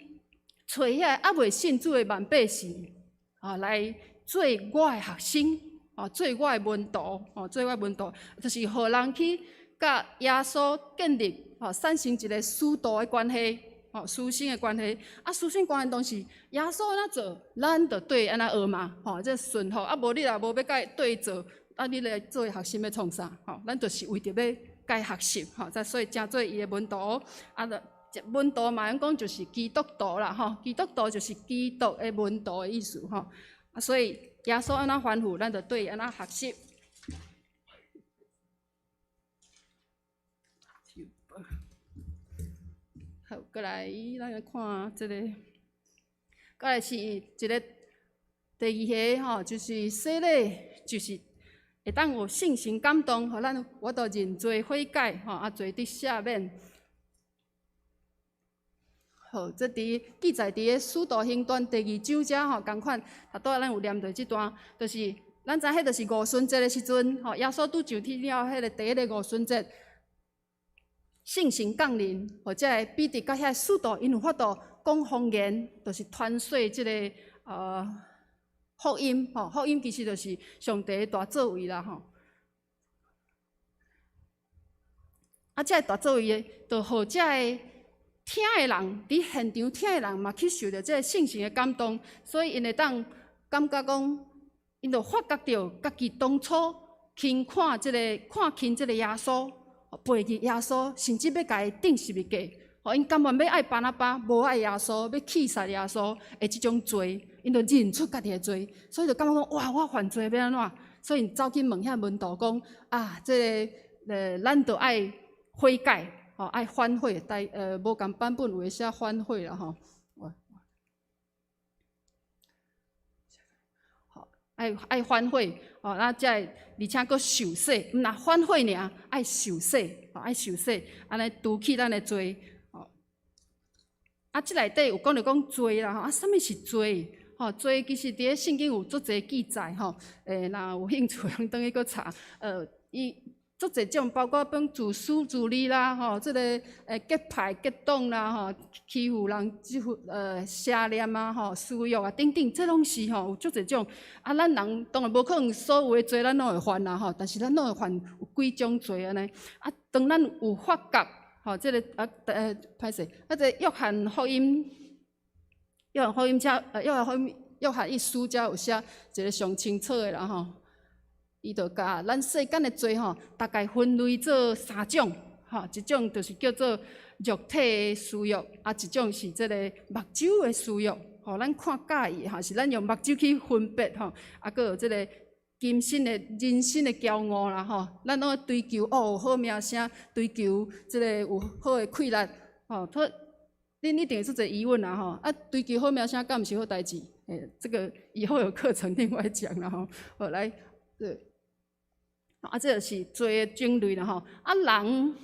揣遐個猶未信主的萬百姓，啊，來做我的學生，啊，做我的門徒，吼，做我的門徒，就是予人去佮耶穌建立，吼，產生一個師徒的關係，吼，師生的關係。啊，師生關係當是耶穌按怎做，咱就對按怎學嘛，吼，這順服。啊，無你若無欲共伊對做，啊，你來做學生欲創啥？吼，咱就是為著欲共伊學習，吼，才所以成做伊的門徒。啊，就門徒嘛，會用講就是基督徒啦，吼，基督徒就是基督的門徒的意思，吼。啊，所以耶穌按怎吩咐，咱就對伊按怎學習。好，閣來，咱來看這個，閣來是一个第二个吼，就是洗禮，就是會當有聖神感動，予咱有法度認罪悔改，吼，啊，罪得赦免。好，這佇記載佇個使徒行傳第二章遮吼，仝款，頭拄仔咱有念著這段，就是咱知彼就是五旬節的時陣，吼，耶穌拄上天了後，彼個第一个五旬節，聖神降臨，予這个彼得佮遐使徒，𪜶有法度講方言，就是傳說這个福音，吼，福音其實就是上帝的大作為啦，吼。啊，這个大作為的，就予這个聽的人，佇現場聽的人嘛，去受著這个聖神的感動，所以𪜶會當感覺講，𪜶就發覺著家己當初輕看這个看輕這个耶穌，背棄耶穌，甚至欲共伊釘十字架，吼，𪜶甘願欲愛巴拿巴，無愛耶穌，欲棄殺耶穌的這種罪，𪜶就認出家己的罪，所以就感覺講，哇，我犯罪欲按怎？所以𪜶走去問遐門徒講，啊，這个咱著愛悔改。吼，愛反悔，但無仝版本有的寫反悔啦吼。好，愛反悔，吼，啊，才會而且閣受洗，毋若反悔爾，愛受洗，吼，愛受洗，按呢除去咱的罪。吼，啊，這內底有講著講罪啦，吼，啊，啥物是罪？吼，罪其實佇咧聖經有足濟記載，吼，若有興趣，通轉去閣查，伊。足濟種，包括講自私自利啦，吼，這个結派結黨啦，吼，欺負人、這副邪念啊，吼，私欲啊等等，這攏是吼有足濟種。啊，咱人當然無可能所有的罪咱攏會犯啦，吼，但是咱攏會犯有幾種罪按呢。啊，當咱有發覺，吼，這个啊，歹勢，啊，這个約翰福音，約翰福音遮，約翰福音，約翰一書遮有寫一个上清楚的啦，吼。伊就共咱世間的罪吼，大概分類做三種，吼，一種就是叫做肉體的私欲，啊，一種是這個目睭的私欲，吼，咱看佮意，吼，是咱用目睭去分別，吼，啊，閣有這個今生的人生的驕傲啦，吼，咱攏追求哦有好名聲，追求這個有好的氣力，吼，恁一定會足濟疑問啦，吼，啊，追求好名聲敢毋是好代誌？欸，這個以後有課程另外講啦，吼，好來，對。啊，這就是罪的種類啦吼。啊，人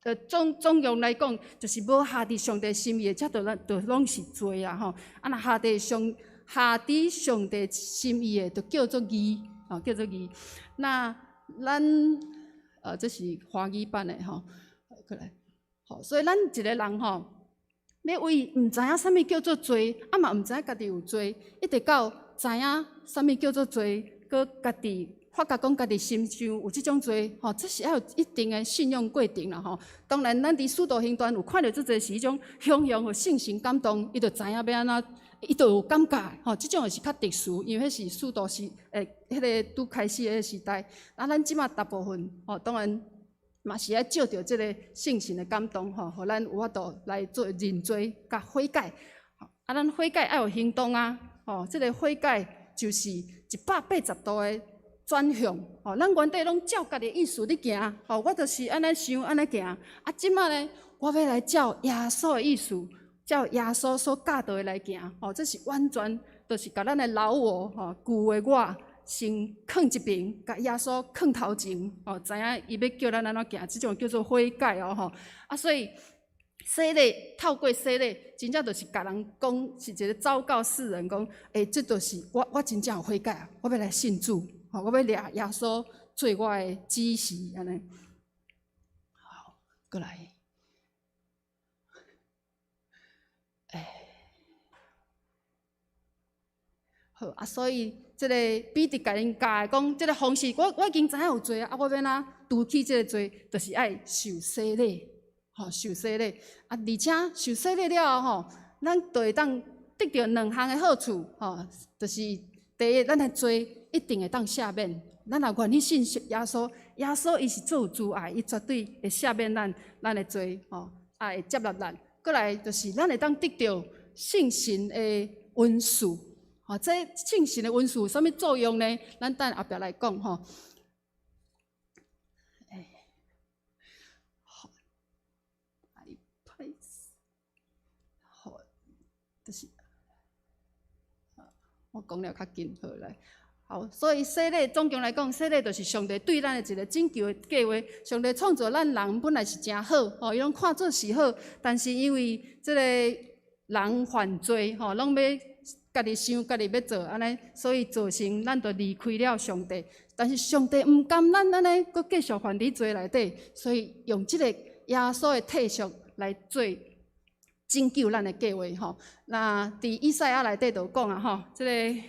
欲總總共來講，就是無合佇上帝心意的，這就咱就攏是罪啊吼。啊，若合佇上帝心意的，就叫做義，吼，叫做義。那咱這是華語版的吼，過來。好，所以咱一个人吼，欲為毋知影啥物叫做罪，啊嘛毋知影家己有罪，一直到知影啥物叫做罪，閣家己發覺講家己身上有這種罪，吼，這是愛有一定的信仰過程啦吼。當然，咱佇使徒行傳有看著足濟是彼種雄雄予聖神感動，伊就知影欲按怎，伊就有感覺，吼，這種就是較特殊，因為彼是使徒時，彼个拄開始的彼個時代。啊，咱這馬大部分，吼，當然嘛是愛藉著這个聖神的感動，吼，予咱有法度來做認罪佮悔改。啊，咱悔改愛有行動啊，吼，這个悔改就是180度的轉向，吼，咱原底攏照家己的意思咧行，吼，我就是按呢想，按呢行。啊，這馬呢，我欲來照耶穌的意思，照耶穌所教導的來行，吼，這是完全就是共咱的老我，吼，舊的我先囥一爿，共耶穌囥頭前，吼，知影伊欲叫咱按怎行，這種叫做悔改哦，吼。啊，所以洗禮透過洗禮，真正就是共人講，是一个昭告世人講，欸，這就是我，我真正有悔改啊，我欲來信主。吼，我欲掠耶穌做我的主時，按呢。好，過來。欸，好啊，所以這个彼得共𪜶教的講，這个方式，我已經知影有罪啊，啊，我欲按怎除去這个罪，就是愛受洗禮，吼，受洗禮。啊，而且受洗禮了後吼，咱就會當得著兩項的好處，吼，就是第一，咱的罪一定會當赦免。咱若願意信耶穌，耶穌伊是足有慈愛，伊絕對會赦免咱的罪，吼，啊會接納咱。過來就是咱會當得著聖神的恩賜，吼，這聖神的恩賜有啥物作用呢？咱等後壁來講吼。欸，好，歹勢，好，就是，我講了較緊，好來。好，所以洗禮總共來講，洗禮就是上帝對咱的一个拯救的計劃。上帝創造咱人本來是誠好，吼，伊攏看做是好，但是因為這个人犯罪，吼，攏欲家己想家己欲做按呢，所以造成咱就離開了上帝。但是上帝毋甘咱按呢，閣繼續犯佇罪內底，所以用這个耶穌的替贖來做拯救咱的計劃，吼。那佇以賽亞內底就講啊，吼，這个耶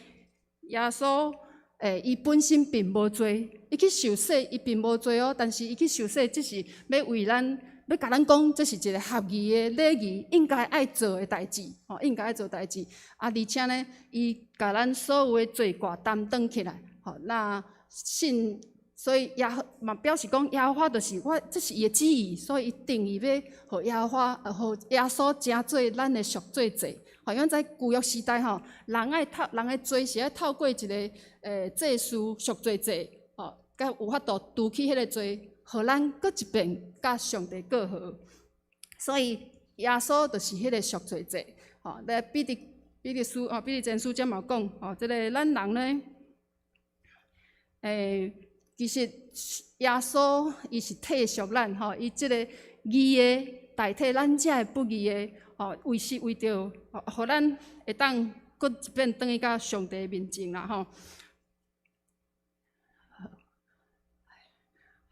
穌。欸，伊本身並無罪，伊去受洗，伊並無罪哦。但是伊去受洗，只是欲為咱，欲共咱講，這是一个合義的禮儀，應該愛做的代誌，吼，應該愛做代誌。啊，而且呢，伊共咱所有的罪過擔當起來，吼，那信，所以耶和嘛表示講，耶和華就是我，這是伊的旨意，所以伊定意欲予耶和華，予耶穌成做咱的贖罪祭。好，因為在舊約時代吼，人的罪是愛透過一个祭司贖罪祭，吼，才有法度除去彼个罪，予咱閣一遍佮上帝過和。所以耶穌就是彼个贖罪祭。吼，來彼得書哦，彼得前書這嘛講，吼，這个咱人呢，其實耶穌伊是替贖咱，吼，伊這个義的代替咱這个不義的。吼，為是為著，予咱會當閣一遍轉去到上帝面前啦，吼。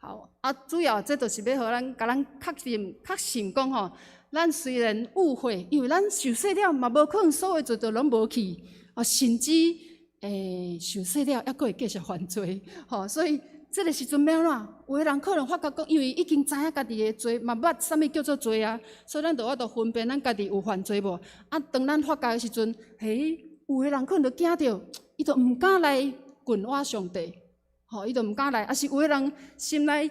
好，啊，主要這就是欲予咱，共咱確認、確信講吼，咱雖然誤會，因為咱受洗了嘛，無可能所有罪都攏無去，哦，甚至受洗了，猶閣會繼續犯罪，吼，所以。這个時陣欲按怎？有的人可能發覺講，因為已經知影家己的罪，嘛捌啥物叫做罪啊，所以咱就有法度分辨咱家己有犯罪無。啊，當咱發覺的時陣，嘿，有的人可能就驚著，伊就毋敢來近倚上帝，吼，伊就毋敢來。啊是有的人心內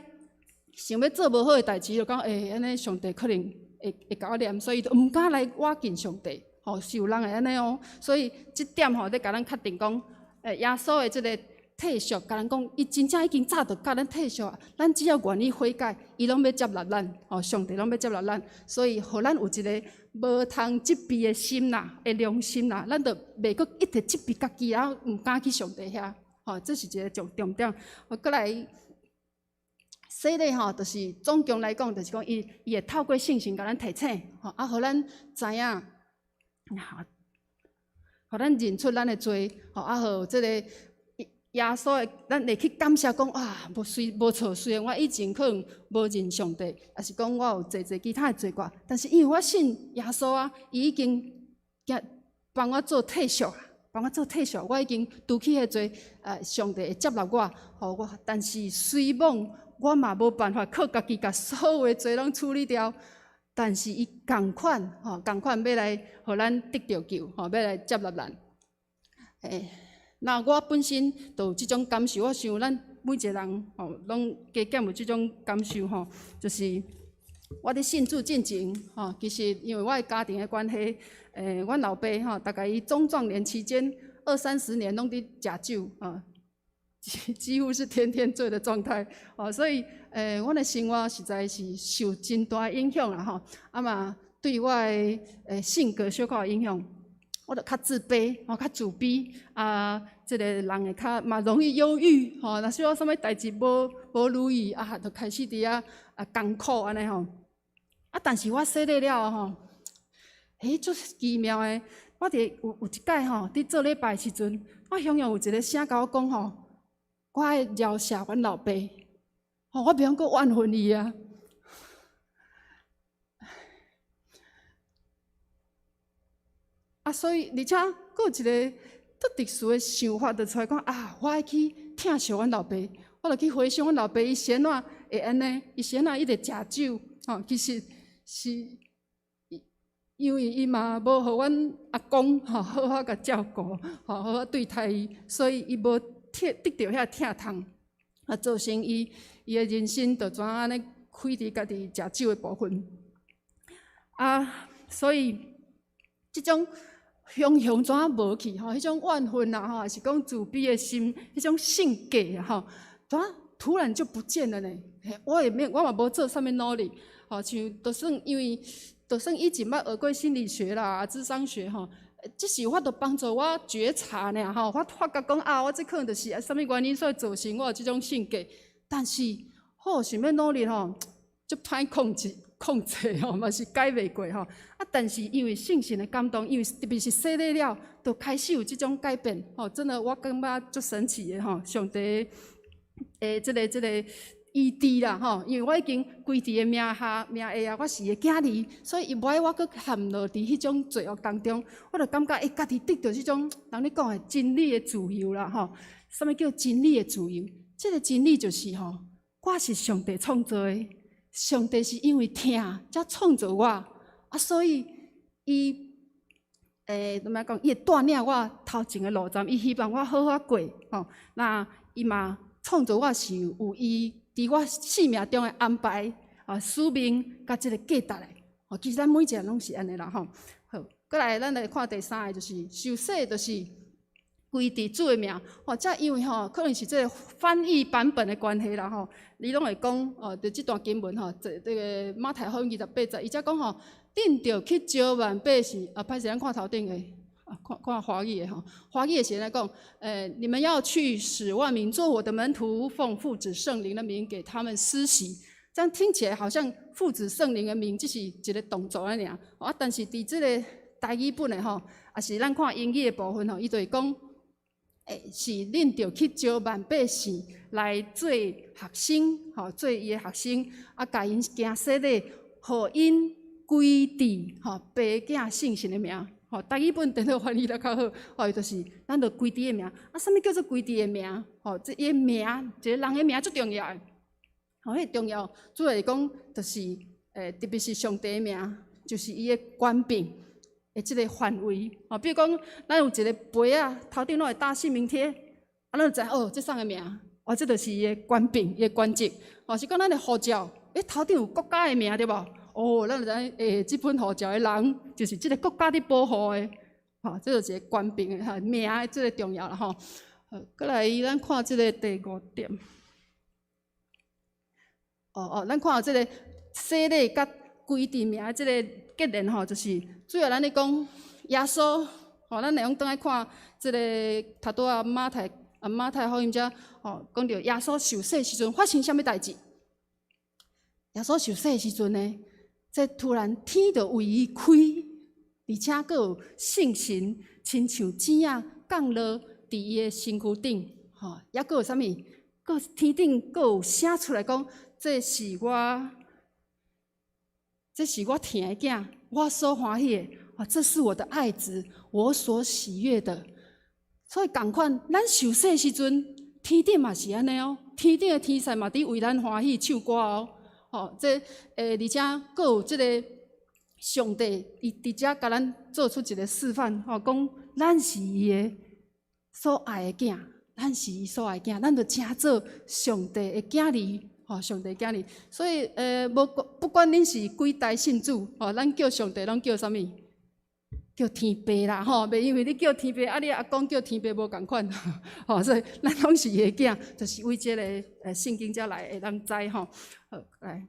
想欲做無好的代誌，就講，欸，按呢上帝可能會共我念，所以伊就毋敢來倚近上帝，吼，是有人會按呢哦。所以這點吼，咧共咱確定講，欸，耶穌的這个替贖，共咱講，伊真正已經早就共咱替贖啊！咱只要願意悔改，伊攏欲接納咱，吼，上帝攏欲接納咱，所以予咱有一个無通責備的心啦，的良心啦，咱就袂閣一直責備家己，啊，毋敢去上帝遐，吼，這是一个重點。閣來洗禮吼，就是總共來講，就是講伊會透過聖神共咱提醒，吼，啊，予咱知影，予咱認出咱的罪，吼，啊，予這個耶穌的，咱會去感謝講啊，無雖無錯，雖然我以前可能無認上帝，抑是講我有濟濟其他的罪過，但是因為我信耶穌啊，伊已經幫我做替贖啊，幫我做替贖，我已經除去彼個罪，上帝會接納我，予我。但是雖罔我嘛無辦法靠家己共所有的罪攏處理掉，但是伊仝款吼，仝款欲來予咱得著救，吼，欲來接納咱。那我本身就有這種感受，我想咱每一個人吼，攏加減有這種感受吼，就是我佇信主進前吼，其實因為我的家庭的關係，阮老爸吼，大概伊中壯年期間二三十年攏佇食酒啊，幾乎是天天醉的狀態，哦，所以阮的生活實在是受真大影響啦吼，啊嘛對我的性格小可有影響。我就較自卑，吼，較自卑，啊，這个人會較嘛容易憂鬱，吼，若是有啥物代誌無如意，啊，就開始佇遐啊艱苦按呢吼。啊，但是我洗禮了後吼，足奇妙的，我佇有一擺吼，佇做禮拜的時陣，我雄雄有一个聲共我講吼，我愛饒赦阮老爸，吼，我袂用閣怨恨伊啊。啊，所以而且閣有一个足特殊的想法，就出來講啊，我愛去疼惜阮老爸，我就去回想阮老爸伊是按怎會按呢？伊是按怎一直食酒？吼，其實是因為伊嘛無予阮阿公吼好好共照顧，吼好好對待伊，所以伊無疼得著遐疼痛，啊，造成伊的人生就怎按呢毀佇家己食酒的部分。啊，所以這種雄雄怎無去吼？彼種怨恨啊，吼，還是講自卑的心，彼種性格啊，吼，怎突然就不見了呢？我也沒，我嘛無做啥物努力，吼，像就算因為，就算以前捌學過心理學啦、諮商學吼，這是有法度幫助我覺察爾吼，我發覺講啊，我這可能就是啥物原因所以造成我有這種性格，但是好想欲努力吼，足歹控制。控制吼嘛是改袂過吼，啊！但是因為聖神的感動，因為特別是洗禮了，就開始有這種改變吼。真的，我感覺足神奇的吼，上帝的這個醫治啦吼，因為我已經歸佇伊的名下名下啊，我是伊的囝兒，所以伊無愛我閣陷落佇彼種罪惡當中，我就感覺會家己得著這種人咧講的真理的自由啦吼。啥物叫真理的自由？這個真理就是吼，我是上帝創造的。上帝是因為疼才創造我，啊，所以伊怎麼講？伊會帶領我頭前的路程，伊希望我好好過，吼。那伊嘛創造我是有伊佇我生命中的安排啊，使命佮這个價值的。吼，其實咱每一个人攏是按呢啦，吼。好，過來咱來看第三个，就是受洗，就是歸佇主的名，吼，這因為吼，可能是這个翻譯版本的關係啦，吼，伊攏會講，哦，佇這段經文吼，這个馬太福音28節，伊才講吼，恁著去召萬百姓，啊，歹勢咱看頭頂的，啊，看看華語的吼，華語的是按呢講，你們要去使萬民做我的門徒，奉父子聖靈的名給他們施洗。這樣聽起來好像父子聖靈的名只是一個動作按呢爾，啊，但是佇這个台語本的吼，抑是咱看英語的部分吼，伊就會講。是恁著去召萬百姓來做學生，吼，做伊的學生，啊，共𪜶行洗禮，予𪜶歸佇吼爸囝聖神的名，吼，台語本電腦翻譯得較好，吼，伊就是咱著歸佇伊的名，啊，啥物叫做歸佇伊的名？吼，這伊的名，一个人的名足重要的，吼，彼个重要，主要是講就是，特別是上帝的名，就是伊的權柄。的這个範圍，吼，比如講，咱有一个牌仔，頭頂攏會打姓名貼，啊，咱就知哦，這啥个名，哦，這就是伊的權柄，伊的官職，哦，是講咱的護照，頭頂有國家的名對無？哦，咱就知影，這本護照的人就是這个國家佇保護的，吼，這就是一个權柄的名，這个重要啦吼。好，過來咱看這个第五點。哦哦，咱看這个洗禮佮歸佇名的這个結連吼，就是主要咱咧講耶穌，吼，咱會用轉來看這个頭拄仔馬太啊，馬太福音遮吼講著耶穌受洗時陣發生啥物代誌？耶穌受洗的時陣呢，這突然天就為伊開，而且閣有聖神親像箭仔降落佇伊的身軀頂，吼，猶閣有啥物？閣天頂閣有聲出來講：這是我，這是我疼的囝，我所歡喜的。啊，這是我的愛子，我所喜悅的。所以仝款，咱受洗時陣，天頂嘛是按呢哦，天頂的天使嘛佇為咱歡喜唱歌哦。吼，這而且閣有這个上帝，伊佇遮共咱做出一个示範，吼，講咱是伊的所愛的囝，咱是伊所愛的囝，咱就成做上帝的囝兒，吼，上帝囝兒。所以，無不管恁是幾代信主，吼，咱叫上帝攏叫啥物？叫天父啦，吼，袂因為你叫天父，啊，你阿公叫天父無仝款，吼，所以咱攏是伊的囝，就是為這个聖經遮來會當知吼。好，來，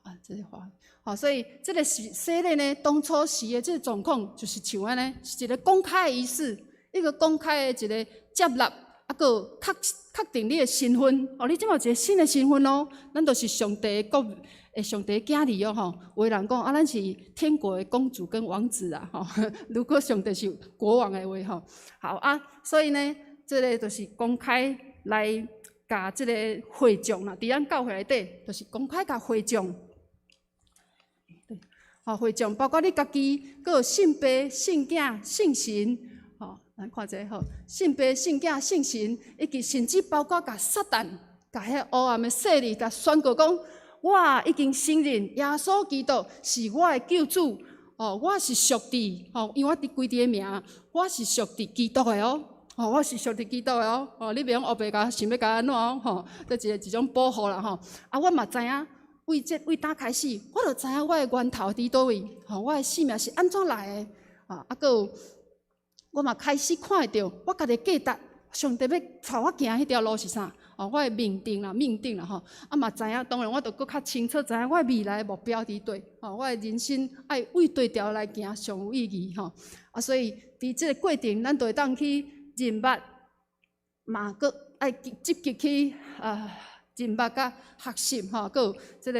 啊，這个話，好，所以這个是洗禮呢，當初時的這个狀況就是像按呢，是一个公開的儀式，一個公開的一个接納，啊，閣有確確定你的身份，哦，你這馬有一个新的身份哦，咱就是上帝的國。上帝囝兒哦吼，有的人講啊，咱是天國的公主跟王子啊吼。如果上帝是國王的話吼，好啊，所以呢，這个就是公開來共這个會眾啦，佇咱教會內底，就是公開共會眾，好會眾，包括你家己，閣有聖父、聖囝、聖神，吼，咱看這个吼，聖父、聖囝、聖神，以及甚至包括共撒旦、共彼黑暗的勢力，共宣告講。我已經承認耶穌基督是我的救主，哦，我是屬佇，哦，因為我佇規的名，我是屬佇基督的哦，哦，我是屬佇基督的哦，哦，你袂用烏白共想欲共按怎哦，吼，這一个一種保護啦，吼，啊，我嘛知影，為這為當開始，我就知影我的源頭佇佗位，吼，我的生命是按怎來的，啊，啊，閣有，我嘛開始看會著，我家己價值，上帝欲帶我行彼條路是啥？哦，我的命定啦，命定啦吼，啊嘛知影，當然我就閣較清楚知影我未來的目標佇佗，吼，我的人生愛為佗條來行上有意義吼。啊，所以佇這个過程，咱就會當去認捌，嘛閣愛積極去啊認捌佮學習吼，閣有這个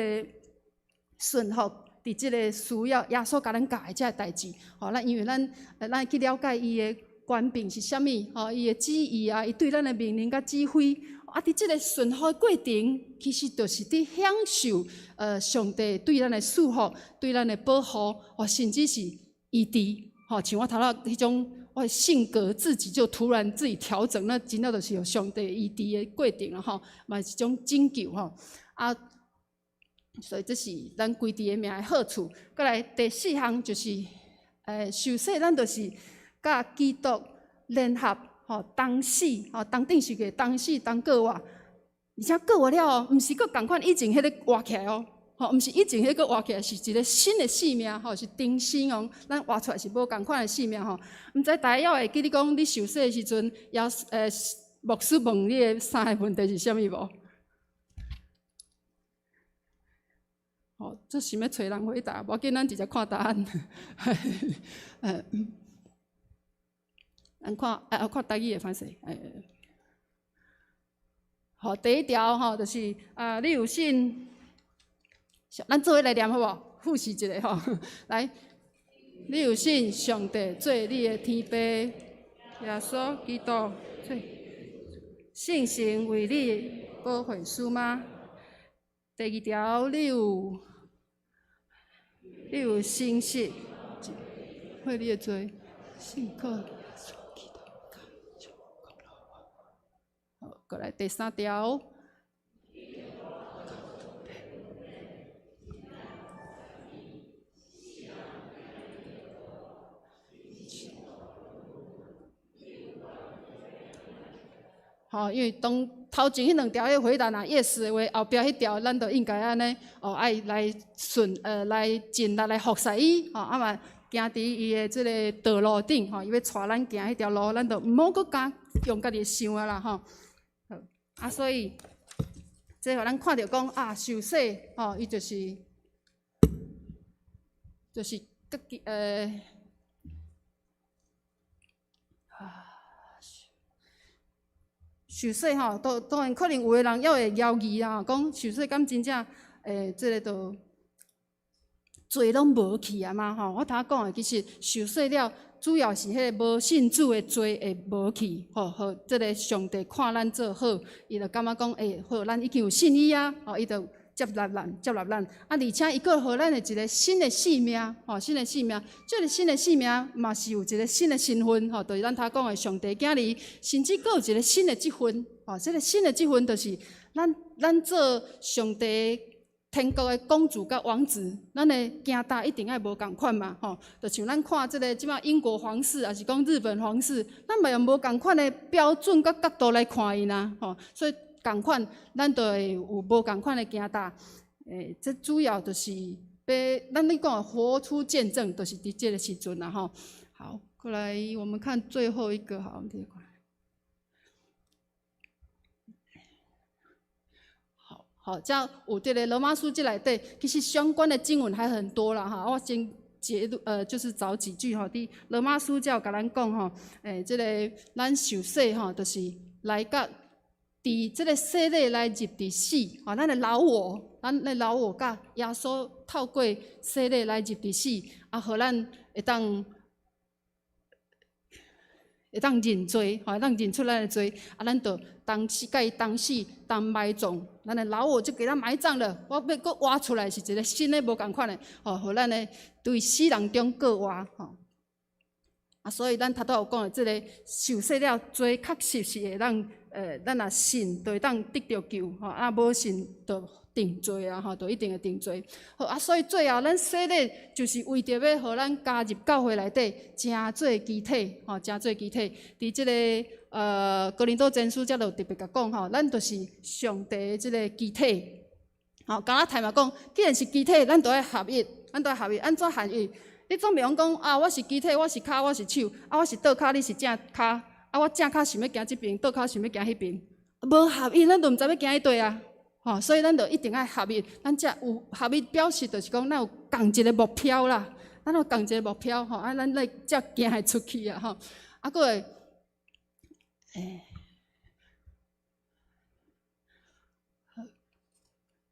順服佇這个需要耶穌共咱教的這个代誌，吼，咱因為咱咱去了解伊的權柄是啥物，吼，伊的旨意啊，伊對咱的命令佮指揮。啊！佇這个順服的過程，其實就是佇享受上帝對咱的祝福、對咱的保護，哦，甚至是醫治。吼，像我頭仔彼種，我的性格自己就突然自己調整，那真正就是有上帝醫治的過程啦，吼，嘛是一種拯救吼。啊，所以這是咱歸治的名的好處。過來第四項就是，受洗，咱就是佮基督聯合。吼，同死，吼，同釘十架，同死同復活，而且復活了後，毋是閣仝款以前彼个活起來哦，吼，毋是以前彼个活起來，是一个新的生命，吼，是重生哦。咱活出來是無仝款的生命，吼。毋知大家猶會記得講，你受洗的時陣，耶牧師問你的三个問題是啥物無？吼，這想欲揣人回答，無要緊，咱直接看答案。咱看，看台語的歹勢，好，第一條吼，就是啊，你有信，咱做伙來念好無？複習一下吼，來，你有信上帝做你的天父，耶穌基督做聖神為你保惠師嗎？第二條，你有誠實，悔你的罪，信靠。好，過來第三條。吼，因為當頭前彼兩條彼回答若 yes 的話，後壁彼條咱就應該按呢，哦，愛來順，來盡力來服侍伊，吼，啊嘛行佇伊的這个道路頂，吼，伊欲帶咱行彼條路，咱就毋好閣敢用家己想的啦，吼。好，啊，所以這予咱看著講啊，受洗，吼，伊就是家己。啊。受洗吼，當然可能有的人猶會猶疑啊，講受洗敢真正這个就罪攏無去啊嘛吼。我頭講的其實受洗了，主要是彼个無信主的罪會無去，吼，予這个上帝看咱做好，伊就感覺講，好，咱已經有信伊啊，吼，伊就接納咱，接納咱。啊，而且伊閣予咱的一个新的生命，吼，新的生命，這个新的生命嘛是有一个新的身份，吼，就是咱頭講的上帝囝兒，甚至閣有一个新的職分，吼，這个新的職分就是咱做上帝天國的公主佮王子，咱的行踏一定愛無仝款嘛，吼，就像咱看這个這擺英國皇室，抑是講日本皇室，咱嘛用無仝款的標準佮角度來看𪜶啊，吼，所以仝款，咱就會有無仝款的行踏。這主要就是欲咱咧講活出見證，就是佇這个時陣啦，吼。好，過來我們看最後一個，好，我們這個。好，這有這个羅馬書這內底，其實相關的經文還很多啦，哈。我先節錄，就是找幾句吼。佇羅馬書才有共咱講吼，這个咱受洗吼，就是來佮佇這个洗禮來入佇死，吼，咱的老我，咱的老我佮耶穌透過洗禮來入佇死，啊，予咱會當認罪，吼，會當認出咱的罪，啊，咱就同死，佮伊同死，同埋葬，咱的老我就給他埋葬了。我欲閣活出來是一个新的無仝款的，吼，予咱的對死人中閣活，吼。啊，所以咱頭拄有講的，這个受洗了罪確實是會當，咱若信就會當得著救，吼，啊，無信就定罪啊，吼，就一定會定罪。好啊，所以最後咱洗禮就是為著欲予咱加入教會內底，成做肢體，吼，成做肢體。佇這个哥林多前書遮就有特別共講吼，咱就是上帝的這个肢體。吼，加拉太嘛講，既然是肢體，咱就愛合一，咱就愛合一，按怎合一？你總袂用講啊，我是肢體，我是跤，我是手，啊，我是倒跤，你是正跤，啊，我正跤想欲行這爿，倒跤想欲行彼爿，無合一，咱就毋知欲行佗佗啊。吼，所以咱就一定愛合一，咱才有合一表示，就是講咱有仝一个目標啦，咱有仝一个目標吼，啊，咱來才行會出去啊吼。啊，閣會，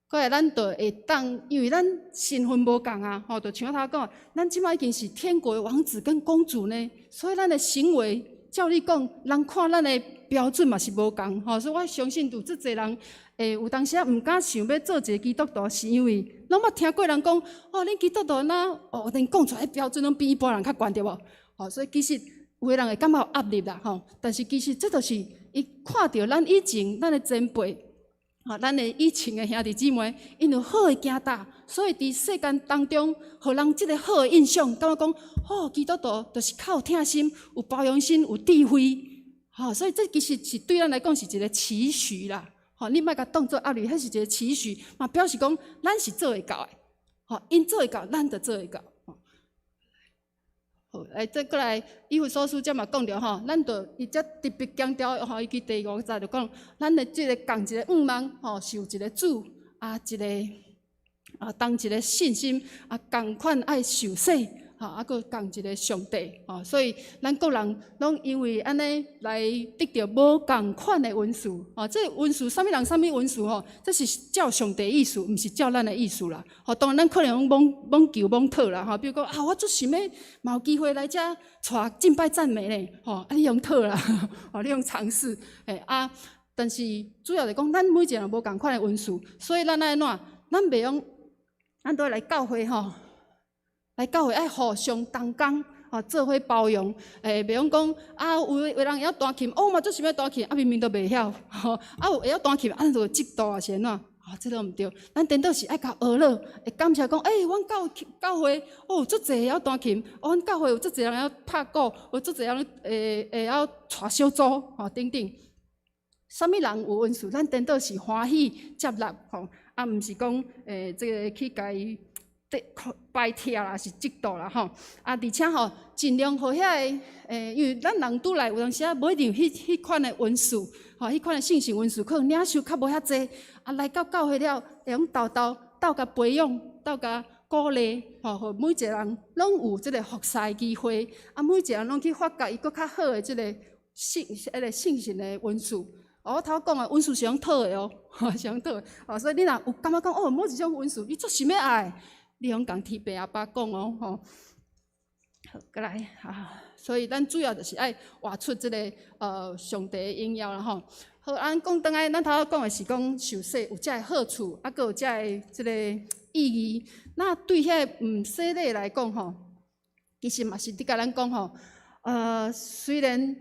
閣來咱就會當，因為咱身份無仝啊，吼，就像我頭講，咱這擺已經是天國的王子跟公主呢，所以咱的行為，照理講，人看咱的標準嘛是無仝吼，所以我相信有足濟人，有當時仔毋敢想欲做一个基督徒，是因為攏捌聽過人講，哦，恁基督徒若，哦，恁講出來標準攏比一般人較懸對無？吼，所以其實有的人會感覺有壓力啦，吼，但是其實這就是伊看著咱以前咱的前輩。吼，咱的以前的兄弟姊妹，𪜶有好的行踏，所以佇世間當中，予人這个好的印象，感覺講，哦，基督徒就是較有疼心、有包容心、有智慧，吼，所以這其實是對咱來講是一个期許啦。吼，你莫共當做壓力，彼是一个期許，嘛表示講咱是做會到的，吼，𪜶做會到，咱就做會到。好，來，再過來，以弗所書這嘛講著吼，咱就伊才特別強調吼，伊去第五節就講，咱的這个仝一个願望吼，是有一个主啊，一个啊，同一个信心啊，仝款愛受洗。吼，啊，閣仝一个上帝，吼，所以咱各人攏因為按呢來得著無仝款的恩賜，吼，這个恩賜啥物人啥物恩賜吼，這是照上帝意思，毋是照咱的意思啦。吼，當然咱可能攏罔求罔討啦，吼，比如講啊，我足想欲嘛有機會來遮帶敬拜讚美咧，吼，啊，你用討啦，吼，你用嘗試，啊，但是主要來講，咱每一個人無仝款的恩賜，所以咱愛按怎？咱袂用，咱都愛來教會吼。來教會愛互相同工，吼，做伙包容，袂用講啊，有的人會曉彈琴，哦，我嘛足想欲彈琴，啊，明明都袂曉，吼，啊，有會曉彈琴，啊，就嫉妒啊是按怎？吼，這攏毋對。咱顛倒是愛共學樂，會感謝講，阮教會哦，足濟會曉彈琴，哦，阮教會有足濟人會曉拍鼓，有足濟人會曉帶小組，吼，等等。啥物人有恩賜，咱顛倒是歡喜接納，吼，啊，毋是講這个去共伊排斥啦，是嫉妒啦，吼！啊，而且吼，盡量予遐个，因為咱人拄來有當時仔無一定有彼款的恩賜，吼，彼款的聖神恩賜可能領受較無遐濟。啊，來到教會了，會用鬥鬥鬥共培養，鬥共鼓勵，吼，予每一个人攏有這个服侍的機會。啊，每一个人攏去發掘伊閣較好的這个聖，彼个聖神的恩賜。哦，我頭講的恩賜是用討的哦，是用討的。哦，所以你若有感覺講哦，某一種恩賜，你足想欲愛，你通共天父阿爸講哦，吼。好，閣來啊，所以咱主要就是愛活出這个上帝的榮耀啦吼。好，咱講轉來，咱頭拄講的是講受洗有遮个好處，啊，閣有遮个這个意義。那對遐个毋洗禮來講吼，其實嘛是佇共咱講吼，雖然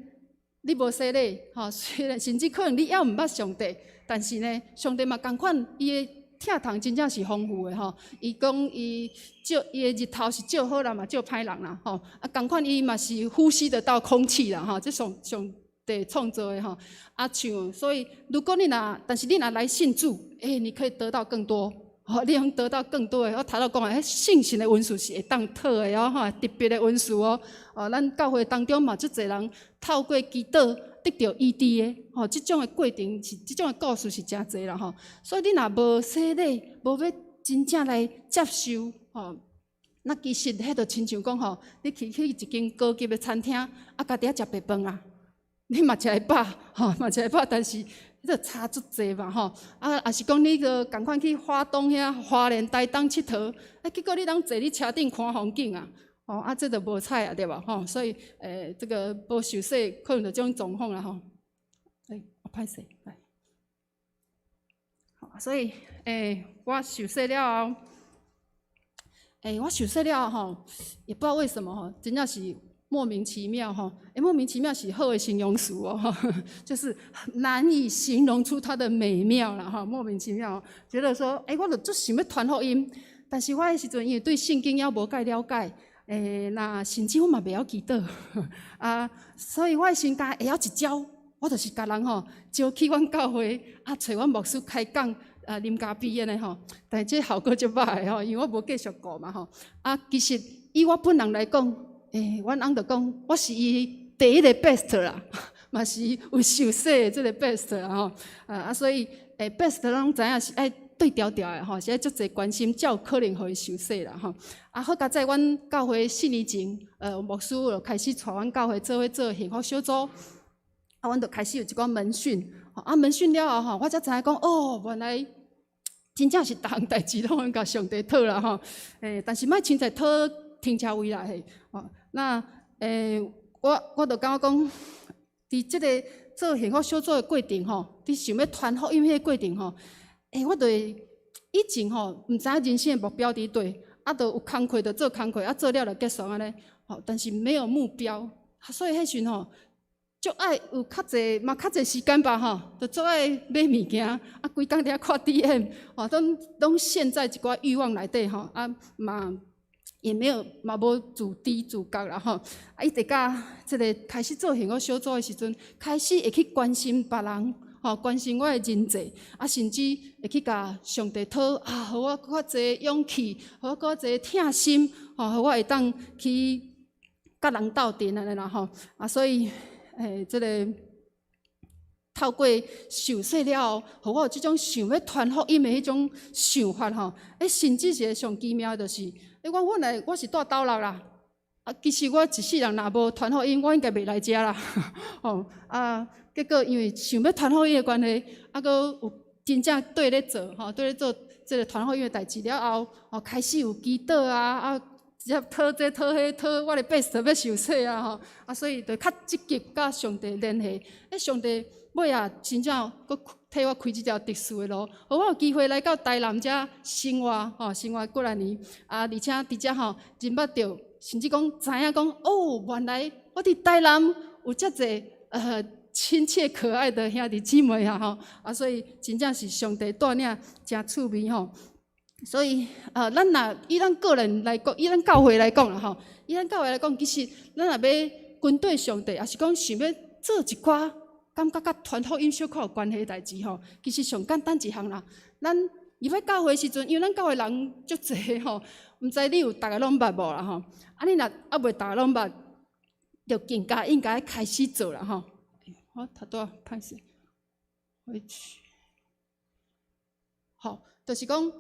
你無洗禮，吼，雖然甚至可能你猶毋捌上帝，但是呢，上帝嘛仝款，伊的疼痛真正是豐富的吼。伊講伊照伊的日頭是照好人嘛，照歹人啦，吼。啊，仝款伊嘛是呼吸得到空氣啦，吼。這上帝創造的吼。啊，像所以，如果你若，但是你若來信主，欸，你可以得到更多，吼，你通得到更多的。我頭拄講的，彼聖神的恩賜是會當討的哦，吼，特別的恩賜哦。哦，咱教會當中嘛，足濟人透過祈禱得著醫治的，吼，這種的過程是，這種的故事是誠濟啦，吼。所以你若無洗禮，無欲真正來接受，吼，那其實彼就親像講吼，你去一間高級的餐廳，啊，家己遐食白飯啊，你嘛食會飽，吼，嘛食會飽，但是彼個差足濟嘛，吼。啊，抑是講你個仝款去花東遐、花蓮、台東𨑨迌，啊，結果你攏坐佇車頂看風景啊，吼，啊，這就無彩啊，對無？吼，所以，這个無受洗，可能就這種狀況啦，吼。欸，我歹勢，來。好，所以，我受洗了後，我受洗了後吼，也不知道為什麼吼，真正是莫名其妙吼，欸，莫名其妙是好的形容詞哦，就是難以形容出它的美妙啦，吼，莫名其妙，覺得說，欸，我就足想欲傳福音，但是我彼時陣因為對聖經猶無蓋了解，那甚至我嘛袂曉祈禱，啊，所以我先共會曉一招，我就是共人吼招去阮教會，啊，揣阮牧師開講，啊，啉咖啡按呢吼，但是這效果足歹的吼，因為我無繼續顧嘛吼。啊，其實以我本人來講，阮翁就講，我是伊第一个 best 啦，嘛是有受洗的這个 best 啦吼。啊，所以best 攏知影是愛對調調的吼，是愛足濟關心，才有可能予伊受洗啦吼。啊，好佳哉，阮教會4年前，牧師就開始帶阮教會做伙做幸福小組，啊，阮就開始有一寡門訓。啊，門訓了後吼，我才知影講，哦，原來真正是逐項代誌攏通共上帝討啦吼。但是莫凊彩討停車位啦嘿。哦，那我就感覺講，佇這个做幸福小組的過程吼，佇想欲傳福音彼个過程吼，我就會以前吼，毋知影人生的目標佇佗，啊，就有工課就做工課，啊，做了就結束按呢，吼，但是沒有目標，所以彼時吼，足愛有較濟嘛較濟時間吧吼，就足愛買物件，啊，規工佇遐看 DM，吼，攏陷在一寡欲望內底吼，啊嘛也沒有嘛無自知自覺啦吼，啊，一直到這个開始做幸福小組的時陣，開始會去關心別人。吼，關心我的人際，啊，甚至會去共上帝討啊，予我閣較濟勇氣，予我閣較濟疼心，吼，予我會當去佮人鬥陣按呢啦吼。啊，所以，這个透過受洗了後，予我有這種想欲傳福音的彼種想法吼。甚至是上奇妙就是，我本來我是住斗六啦，啊，其實我一世人若無傳福音，我應該袂來遮啦。吼，啊。結果因為想欲傳福音的關係，啊，閣有真正綴咧做，吼，綴咧做這个傳福音的代誌了後，吼，開始有祈禱啊，啊，直接討這討彼討，我的 best 欲受洗啊，吼，啊，所以就較積極佮上帝聯繫。上帝尾仔真正閣替我開這條特殊的路，予我有機會來到台南遮生活，吼，生活幾若年，啊，而且佇遮吼認捌著，甚至講知影講，哦，原來我佇台南有遮濟親切可愛的兄弟姊妹啊，吼，啊，所以真正是上帝帶領誠趣味吼。所以，咱若以咱個人來講，以咱教會來講啦吼，以咱教會來講，其實咱若欲跟綴上帝，抑是講想欲做一寡感覺佮傳福音小可有關係的代誌吼，其實上簡單一項啦。咱入去教會時陣，因為咱教會人足濟吼，毋知你有逐个攏捌無啦吼？啊，你若猶未逐个攏捌，就更加應該開始做啦吼。我頭拄仔歹勢，回去。好，就是講，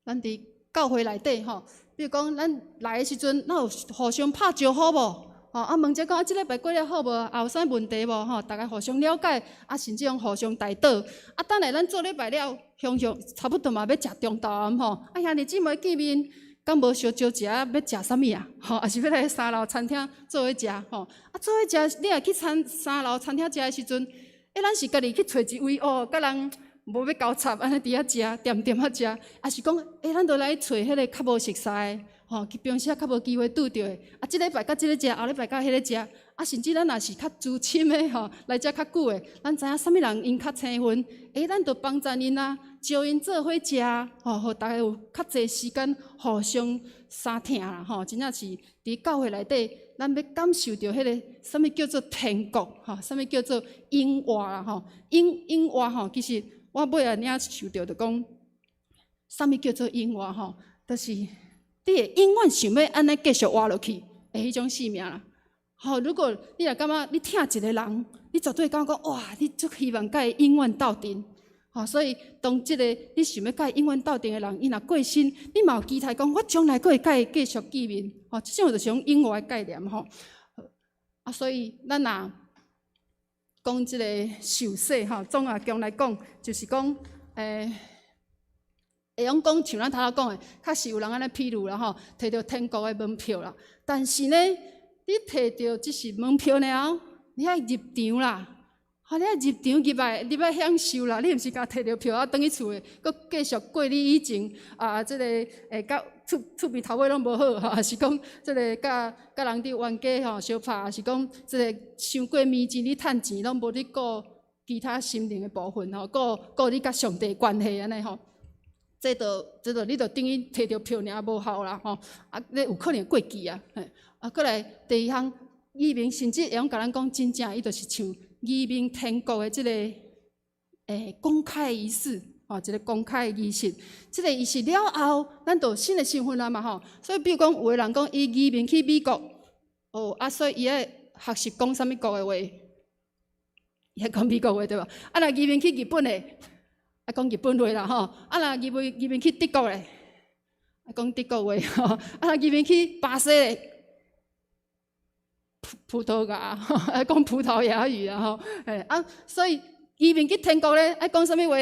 咱佇教會內底吼，比如講，咱來的時陣，咱有互相拍招呼無？吼，啊，問者講啊，這禮拜過了好無？啊，有啥物問題無？吼，逐家互相了解，啊，甚至講互相代禱。啊，等下咱做禮拜了，雄雄差不多嘛欲食中晝暗吼。啊，兄弟姊妹見面，敢無相招一下欲食啥物啊？吼，抑是欲來三樓餐廳做伙食吼？啊，做伙食，你若去餐三樓餐廳食的時陣，欸，咱是家己去揣一位哦，佮人無欲交插，按呢佇遐食，恬恬仔食，抑是講，欸，咱就來揣彼个較無熟似的，吼，平時較無機會拄著的，啊，這禮拜佮這个食，後禮拜佮彼个食，啊，甚至咱若是較資深的吼，來遮較久的，咱知影啥物人𪜶較青分，欸，咱就幫贊𪜶啊，招𪜶做伙食，吼，予逐家有較濟時間互相相疼啦，吼，真正是佇教會內底，咱欲感受著彼个啥物叫做天國，吼，啥物叫做永活啦，吼，永永活吼，其實我尾仔領受著就講，啥物叫做永活吼，就是你會永遠想欲按呢繼續活落去的彼種生命啦。吼，如果你若感覺你疼一个人，你絕對感覺講哇，你足希望共伊永遠鬥陣。吼，所以當這個你想欲共伊永遠鬥陣的人，伊若過身，你嘛有期待講，我將來閣會共伊繼續見面。吼，這種就是種永活的概念吼。啊，所以咱若講這個受洗吼，總阿強來講，就是講，欸，會用講像咱頭仔講的，確實有人按呢譬喻啦吼，提著天國的門票啦。但是呢，你提著只是門票爾，你愛入場啦，吼，你愛入場入來入來享受啦。你毋是干提著票啊，轉去厝的，閣繼續過你以前啊，這個會佮厝厝邊頭尾攏無好吼，抑是講這個佮佮人佇冤家吼相拍，抑是講這個傷過迷錢，你趁錢攏無咧顧其他心靈的部分吼，顧顧你佮上帝關係按呢吼。這就你就等於提著票爾無效啦吼，啊，你有可能過期啊，嘿，啊，閣來第二項，移民甚至會用共咱講，真正伊就是像移民天國的這個公開儀式，吼，一個公開的儀式。這個儀式了後，咱就有新的身份啊嘛吼。所以，比如講，有的人講伊移民去美國，哦，啊，所以伊愛學習講啥物國的話，伊愛講美國話對無？啊，若移民去日本的，愛講日本話啦吼，啊若移民移民去德國咧，愛講德國話吼，啊若移民去巴西咧，葡葡萄牙，愛講葡萄牙語啦吼，嘿啊，所以移民去天國咧，愛講啥物話？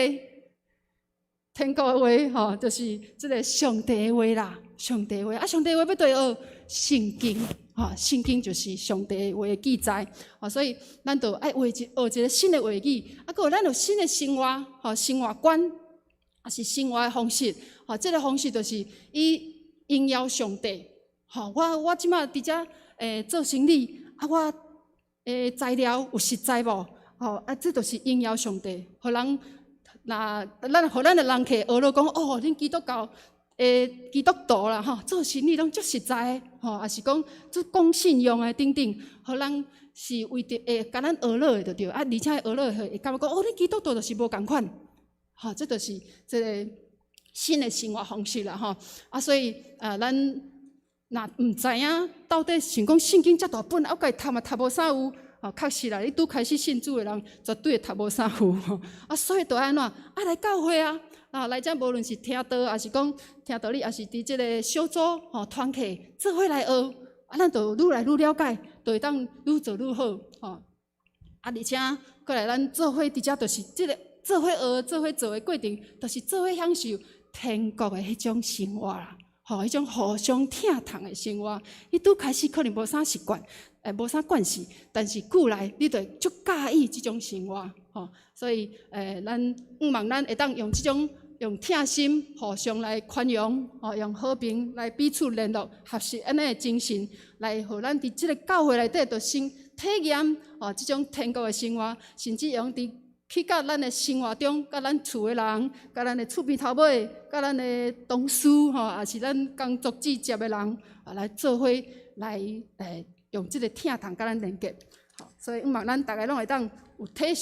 天國的話吼，就是這个上帝的話啦，上帝的話啊，上帝的話欲綴學聖經，吼，聖經就是上帝的話的記載，吼，所以咱就愛學一學一个新的話語，啊，閣有咱有新的生活，吼，生活觀，抑是生活的方式，吼，這个方式就是以榮耀上帝，吼，我我這馬佇遮做生理，啊，我材料有實在無？吼，啊，這就是榮耀上帝，予人若咱予咱的人客學了講，哦，恁基督教的基督徒啦，吼，做生理攏足實在的，吼，抑是講足講信用的等等，予人是為著會共咱學落的就對，啊，而且學落會會感覺講，哦，恁基督徒就是無仝款，吼，這就是這个新的生活方式啦，吼，啊，所以啊，咱若毋知影到底想講聖經遮大本，啊，我家己讀嘛讀無啥有。哦，確實啦，你拄開始信主的人，絕對會讀無啥有吼。啊，所以著愛按怎？啊，來教會啊，啊，來遮無論是聽道，抑是講聽道理，抑是佇這个小組吼團契做伙來學，啊，咱就愈來愈了解，就會當愈做愈好吼。啊，而且閣來咱做伙佇遮，就是這个做伙學、做伙做的過程，就是做伙享受天國的彼種生活啦。吼，彼種互相疼痛的生活，你拄開始可能無啥習慣，無啥慣勢，但是久來你就會足佮意這種生活，吼。所以，咱向望咱會當用這種用疼心互相來寬容，吼，用和平來彼此聯絡，學習按呢的精神，來予咱佇這个教會內底，就先體驗吼這種天國的生活，甚至用佇去到咱的生活中，佮咱厝的人，佮咱的厝邊頭尾，佮咱的同事吼，抑是咱工作之接的人，啊，來做伙來用這个疼痛佮咱連結。好，所以向望咱逐家攏會當有體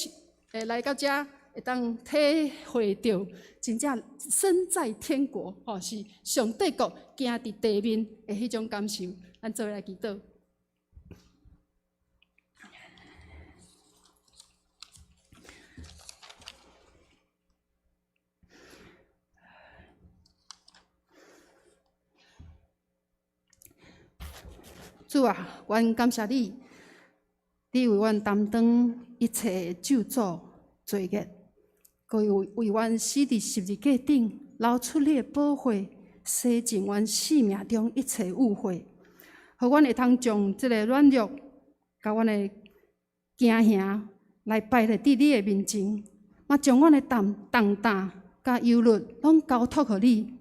來到遮會當體會著真正身在天國，吼，是上帝國行佇地面的彼種感受。咱做伙來祈禱。主啊，阮感謝你，你為阮擔當一切咒詛罪孽，閣為阮死佇十字架頂，流出你的寶血，洗淨阮生命中一切污穢，予阮會通將這个軟弱，佮阮的驚嚇來擺佇你的面前，嘛將阮的重擔佮憂慮攏交託予你。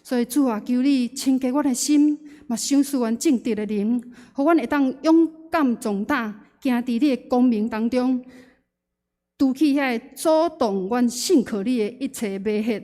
所以主啊，求你清潔阮的心，嘛賞賜阮正直的靈，予阮會當勇敢壯膽，行佇你的光明當中，除去遐個阻擋阮信靠你的一切迷惑，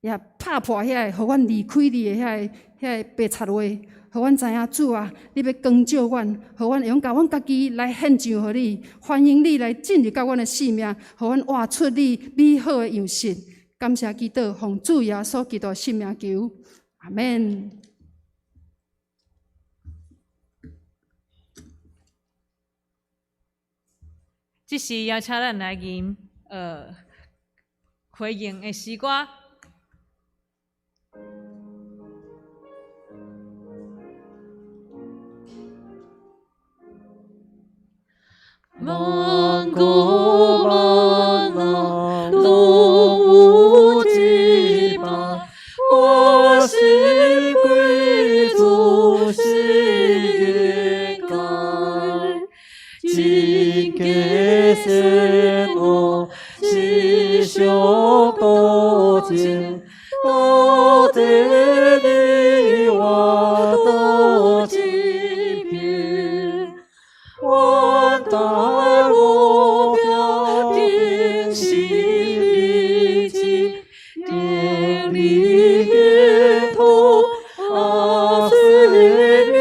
也拍破遐個予阮離開你的遐個白賊話，予阮知影主啊，你欲光照阮，予阮會用共阮家己來獻上予你，歡迎你來進入到阮的生命，予阮活出你美好的樣式。感謝基督，奉主耶穌基督聖名求，阿們。這時邀請咱來吟回應的詩歌。萬國萬人攏有一百，我心歸主是應該，真假善惡是相斗爭，到底你我佗一邊。阮大目標定心立志，定力肩頭阿水面，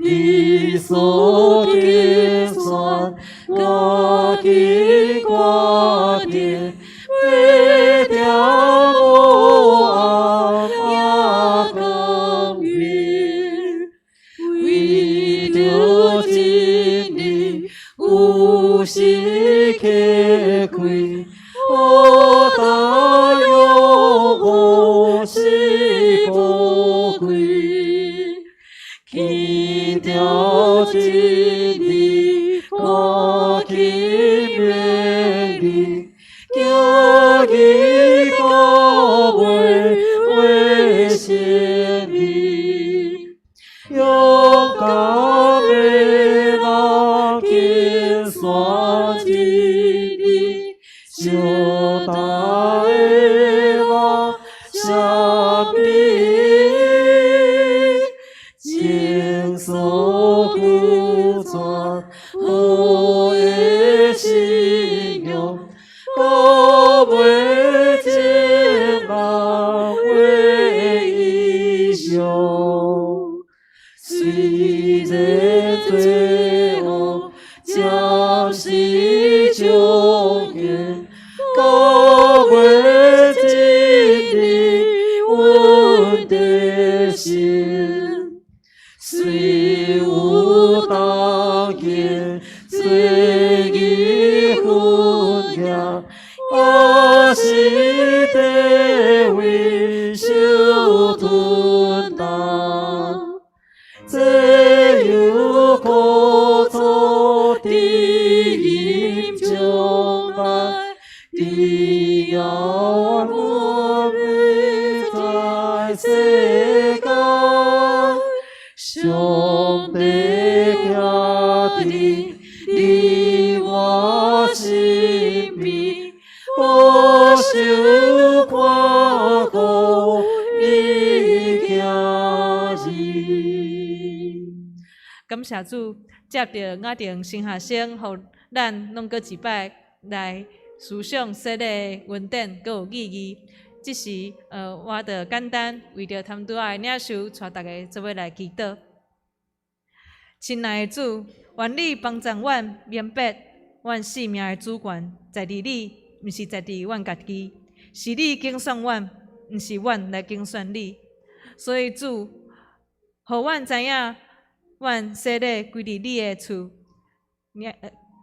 你所揀選，我緊決定，欲踮黑暗也光明。為著真理，有時磕開，何大勇何時寶貴？輕佻真理，看輕勉勵，行義到尾為勝利。勇敢的人揀選真理，相大的人相比，情所久傳好的信仰，到尾情人為異象。雖然罪惡暫時將見，到尾真理穩得勝。雖有當見罪孽分野，也是地位受吞擔。這有苦楚知音將來，只要我們在世間，上帝徛佇你我身邊，保守看顧伊囝兒。感謝主，藉著雅婷神學生，予咱攏閣一擺來思想洗禮的恩典，閣有意義。這時，我就簡單為著參拄仔的領袖，帶大家做伙來祈禱。親愛的主，願你幫助阮明白，阮生命的主權在佇你，毋是在佇阮家己。是你揀選阮，毋是阮來揀選你。所以主，予阮知影，阮洗禮歸佇你的厝，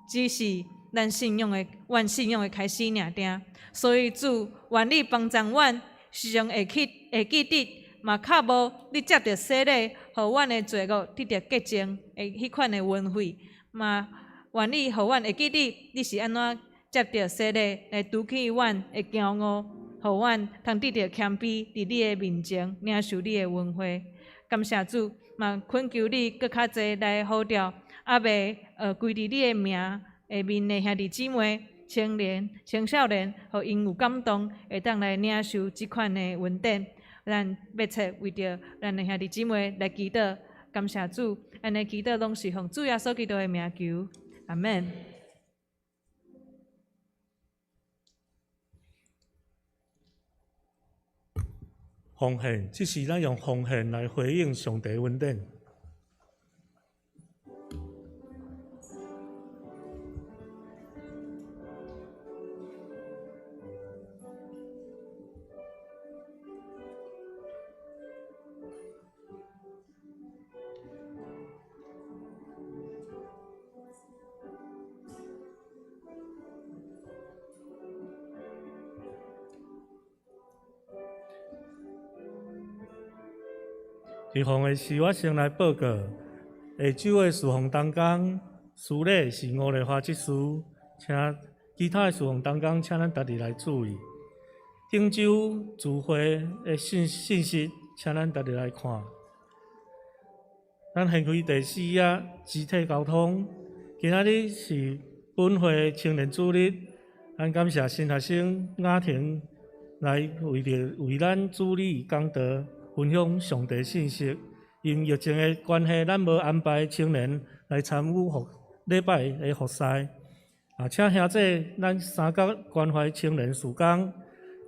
只是咱信仰的，阮信仰的開始爾爾。所以主，願你幫助阮，時常會去會記得，嘛較無你藉著洗禮，予阮的罪惡得著潔淨的彼款的恩惠，嘛願意予阮會記得你是按怎藉著洗禮來除去阮的驕傲，予阮通得著謙卑，佇你的面前領受你的恩惠。感謝主，嘛懇求你閣較濟來呼召，猶未歸佇你的名下面的兄弟姊妹、青年、青少年，予𪜶有感動，會當來領受這款的恩典。咱密切為著咱的兄弟姊妹來祈禱，感謝主，按呢祈禱攏是奉主耶穌基督的名求，阿們。奉獻，這是咱用奉獻來回應上帝恩典。预防的事，我先来报告。下周的事奉同工，司礼是吴丽华执事，请其他的事奉同工，请咱逐日来注意。顶周聚会的信信息，请咱逐日来看。咱现开第四页肢体沟通。今仔日是本会青年主日，咱感谢新学生雅婷来为著为咱主理讲道，分享上帝信息。因疫情的关系，咱无安排青年来参与服礼拜的服侍。啊，请兄弟，咱三角关怀青年事工，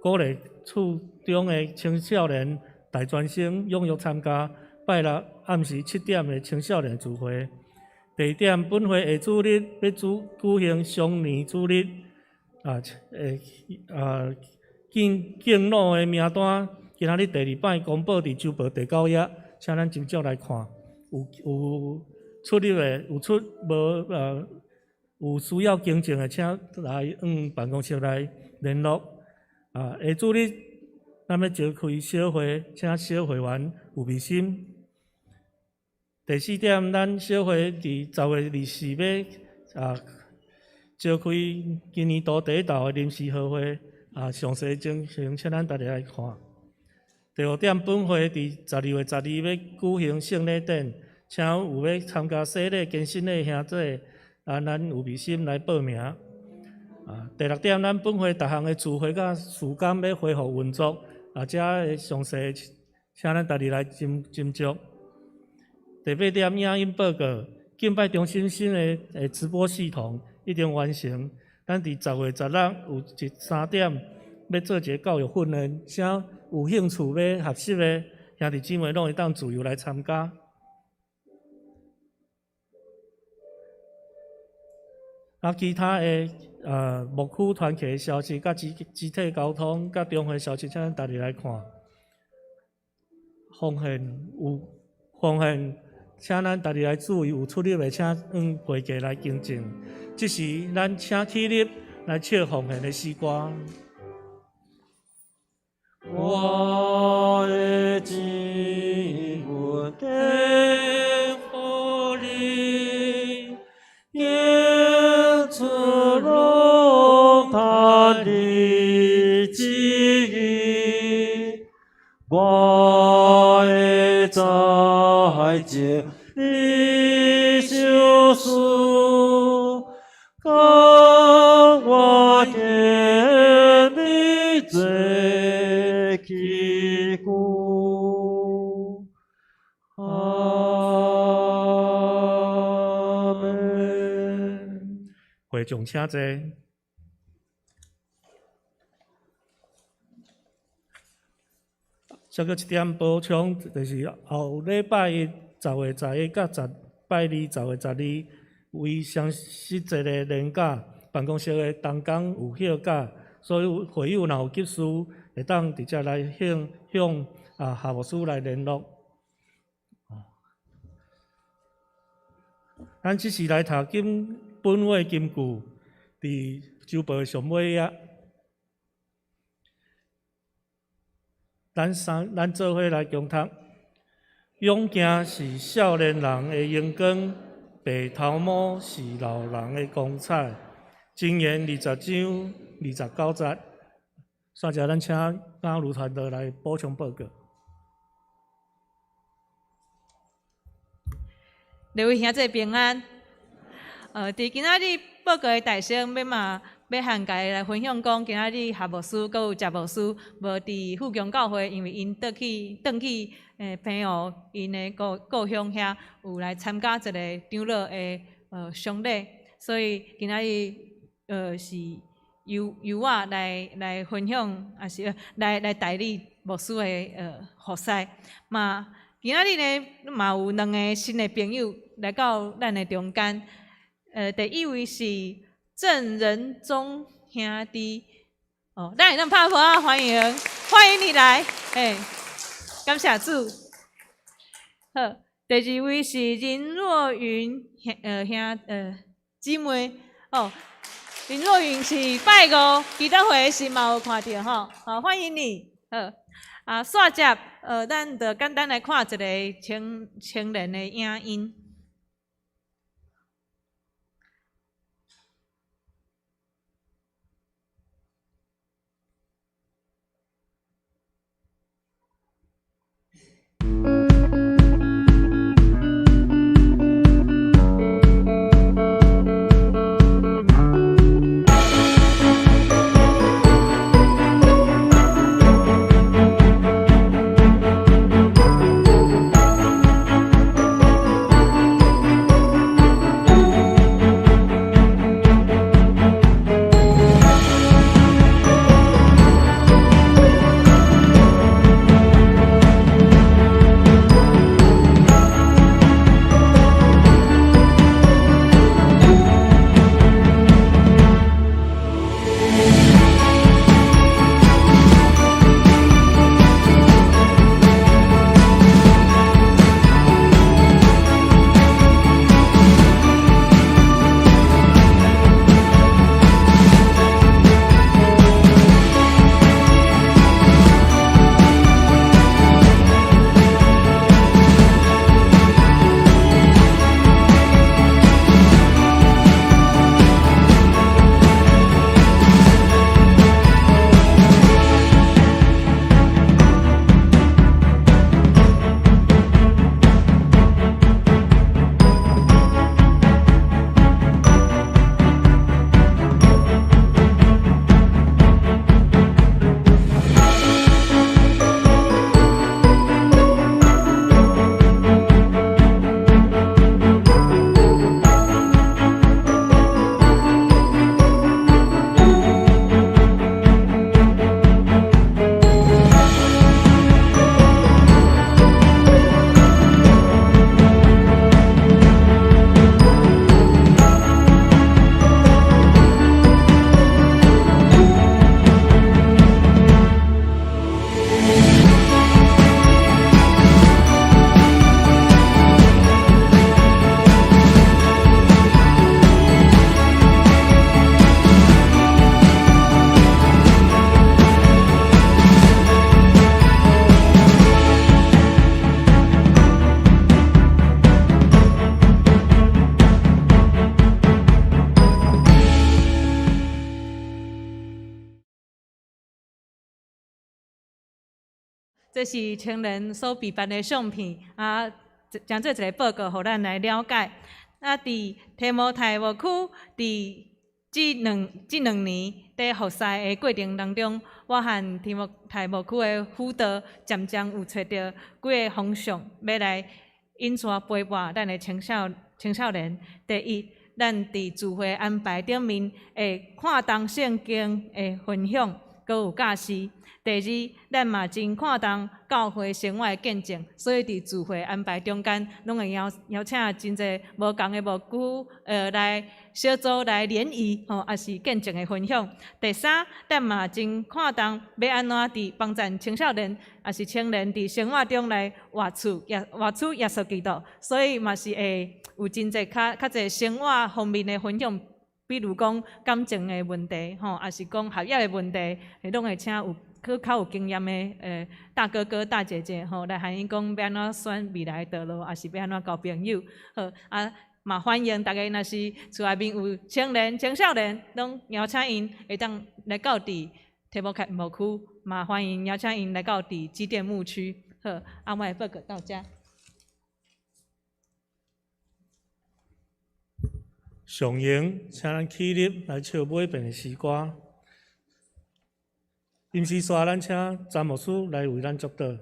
鼓励厝中的青少年大专生踴跃参加拜六暗时7点的青少年聚会。第二点，本会下主日欲举举行双年主日，啊，会啊敬敬老的名单，今仔日第二摆公布伫周报第九页，请咱斟酌来看。有有出入的，有出无有需要更正的，请来向办公室来联络。啊，下主日咱欲召开小会，请小会员有备心。第四点，咱小会伫10月24欲召开今年度第一道的临时合会，啊，详细情形请咱逐家来看。第五点，本会伫12月12欲举行圣礼典，请有欲参加洗礼、坚振的兄弟，啊，咱有备心来报名。啊，第六点，咱本会逐项的聚会佮事工欲恢复运作，啊，遮的详细，请咱逐日来斟斟酌。第八点，影音报告，敬拜中心新的直播系统已经完成。咱伫10月16有一三点欲做一个教育训练，请有兴趣欲学习的兄弟姊妹拢会当自由来参加。啊，其他的牧区团契的消息、佮肢肢体沟通、佮中会消息，请咱逐日来看。奉献有奉献，请咱逐日来注意，有出入的，请向会计来更正。这时，咱请起立来唱奉献的诗歌。我的真阮天予你，演出龙潭的旨意，我会在这你相思，甘愿见你做器具。阿們。會眾請坐。再閣一點補充，就是後禮拜一10月11佮十拜二10月12，為雙十節的連假，辦公室的同工有休假，所以會友若有急事，會當直接來向向夏牧師來聯絡。咱這時來讀經本會金句，佇周報上尾頁。咱三，咱做伙來共讀。勇健是少年人的榮光，白頭毛是老人的光彩。箴言20章29節。煞者咱請嘉如傳道來補充報告。各位兄弟平安。佇今仔日報告的大聲，欲嘛欲和大家來分享講，今仔日夏牧師閣有謝牧師無佇富強教會，因為𪜶轉去轉去澎湖𪜶的故鄉遐，有來參加一個長老的喪禮，所以今仔日是由我來分享，抑是來代理牧師的服侍嘛。今仔日呢嘛有兩个新的朋友來到咱的中間。第一位是鄭仁宗兄弟，哦，咱會當拍噗仔歡迎，歡迎你來，欸，感謝主。好，第二位是林若雲兄姊妹，哦，林若雲是拜五祈禱會時嘛有看著吼，好，歡迎你。好，啊，煞接，咱就簡單來看一个青年的影音。這是青年所備辦的相片，啊，將做一个報告，予咱來了解。啊，佇提摩太牧區，佇這兩年佇服侍的過程當中，我和提摩太牧區的輔導，漸漸有揣著幾个方向，欲來引帶陪伴咱的青少年。第一，咱佇聚會安排頂面會看重聖經的分享，閣有教示。第二，咱嘛真看重教會生活的見證，所以佇聚會安排中間，攏會邀請真濟無仝的牧區，來小組來聯誼，吼，抑是見證的分享。第三，咱嘛真看重欲按怎佇幫贊青少年，抑是青年佇生活中來活出耶穌基督，所以嘛是會有真濟較濟生活方面的分享，比如講感情的問題，吼，抑是講學業的問題，攏會請有。閣較有經驗的大哥哥大姐姐吼，來函𪜶講欲按怎選未來的道路，抑是欲按怎交朋友。好啊，嘛歡迎大家，若是厝內面有青年、青少年，攏邀請𪜶會當來到佇提摩太牧區，嘛歡迎邀請𪜶來到佇基甸牧區。好，啊，我的報告到遮。上榮，請咱起立來唱尾遍的詩歌。臨時煞，咱請詹牧師來為咱祝禱。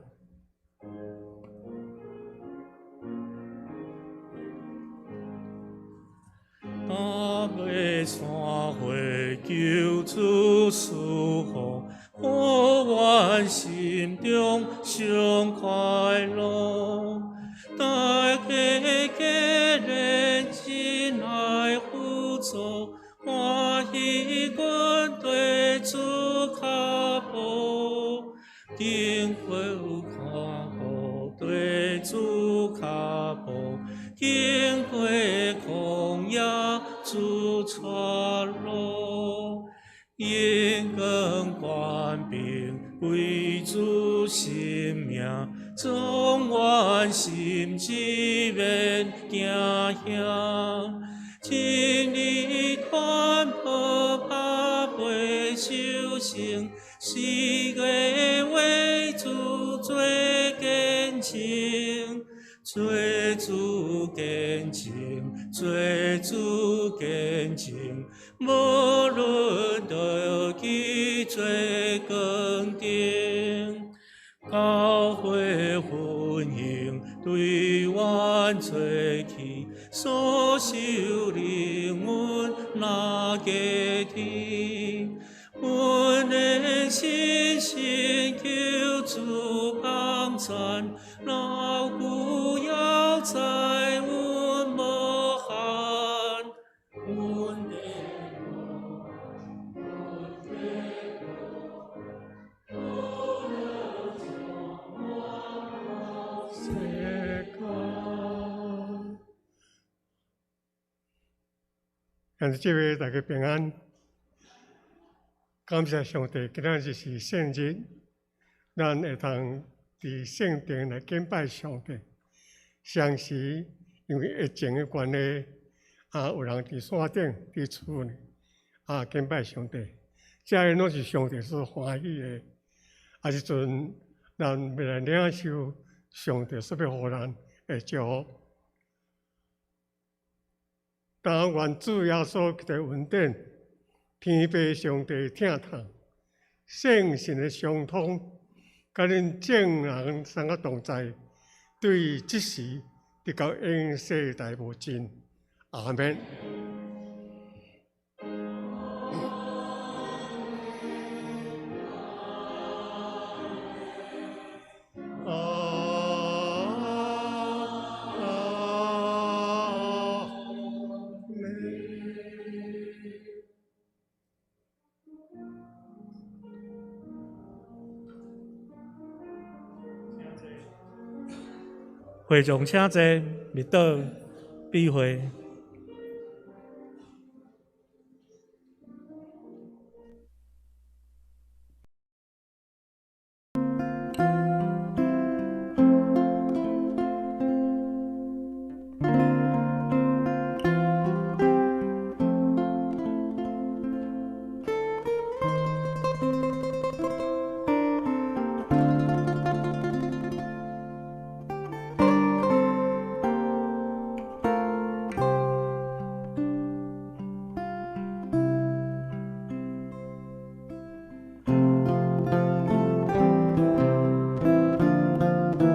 大尾山會求主賜福，予阮心中上快樂。大家結連真愛輔助，歡喜阮綴主跤步，經過有看顧綴主跤步，經過曠野主帶路，勇敢官兵歸主神名，壯阮心志免驚嚇。真理傳播百倍修成，世界為主做見證，做主見證，做主見證，無論倒去做光景，教會歡迎對阮做去，所受靈恩若加添，阮的信心求主幫贊，老久猶在阮無限，阮的。兄弟姊妹，大家平安。感謝上帝，今仔日是聖日，咱會當佇聖殿來敬拜上帝。相時因為疫情的關係，啊，有人佇山頂、佇厝呢，啊，敬拜上帝。這个攏是上帝所歡喜的。啊，這陣咱欲來領受上帝所欲予咱的祝福。但願主耶穌基督的恩典，天父上帝疼痛，聖神的相通，佮恁眾人三個同在，對這時直到永世代無盡。阿們。會眾請坐，默禱閉會。